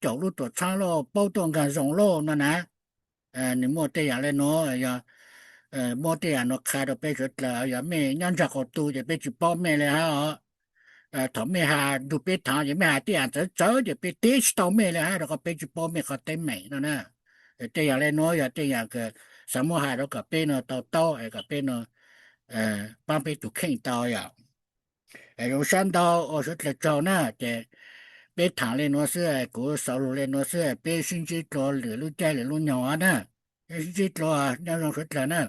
caum lub tuam txhaab lauj, paub tuaj nkaag zoo lauj no na. Nws muaj tej yam le nuav, yog muab tej yam no qha rua peb suav dlawg. Yog mej nyob nraag qaum tw ces peb tsis paub mej le hab os. Thaum mej has nrug peb thaam ces mej has tej yam txawv txawv ces peb teb tsis tau mej le hab rua qhov peb tsis paub mej qhov teeb meem no na. Tej yam le nuav yog tej yam kws xaav muab has rua kom peb no tau taub es kom peb no paab peb tug kheej tau yom. Zoo sab ntau ua suav dlawg tsaug na. Ces peb thaam le nuav xwb, kuv xaus lug le nuav xwb, peb sib ntsib dlua lwm lub caij lwm lub nyoog na. Peb sib ntsib dlua, nyob zoo suav dlawg na.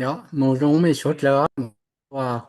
Yog mus zoo mej suav dlawg os.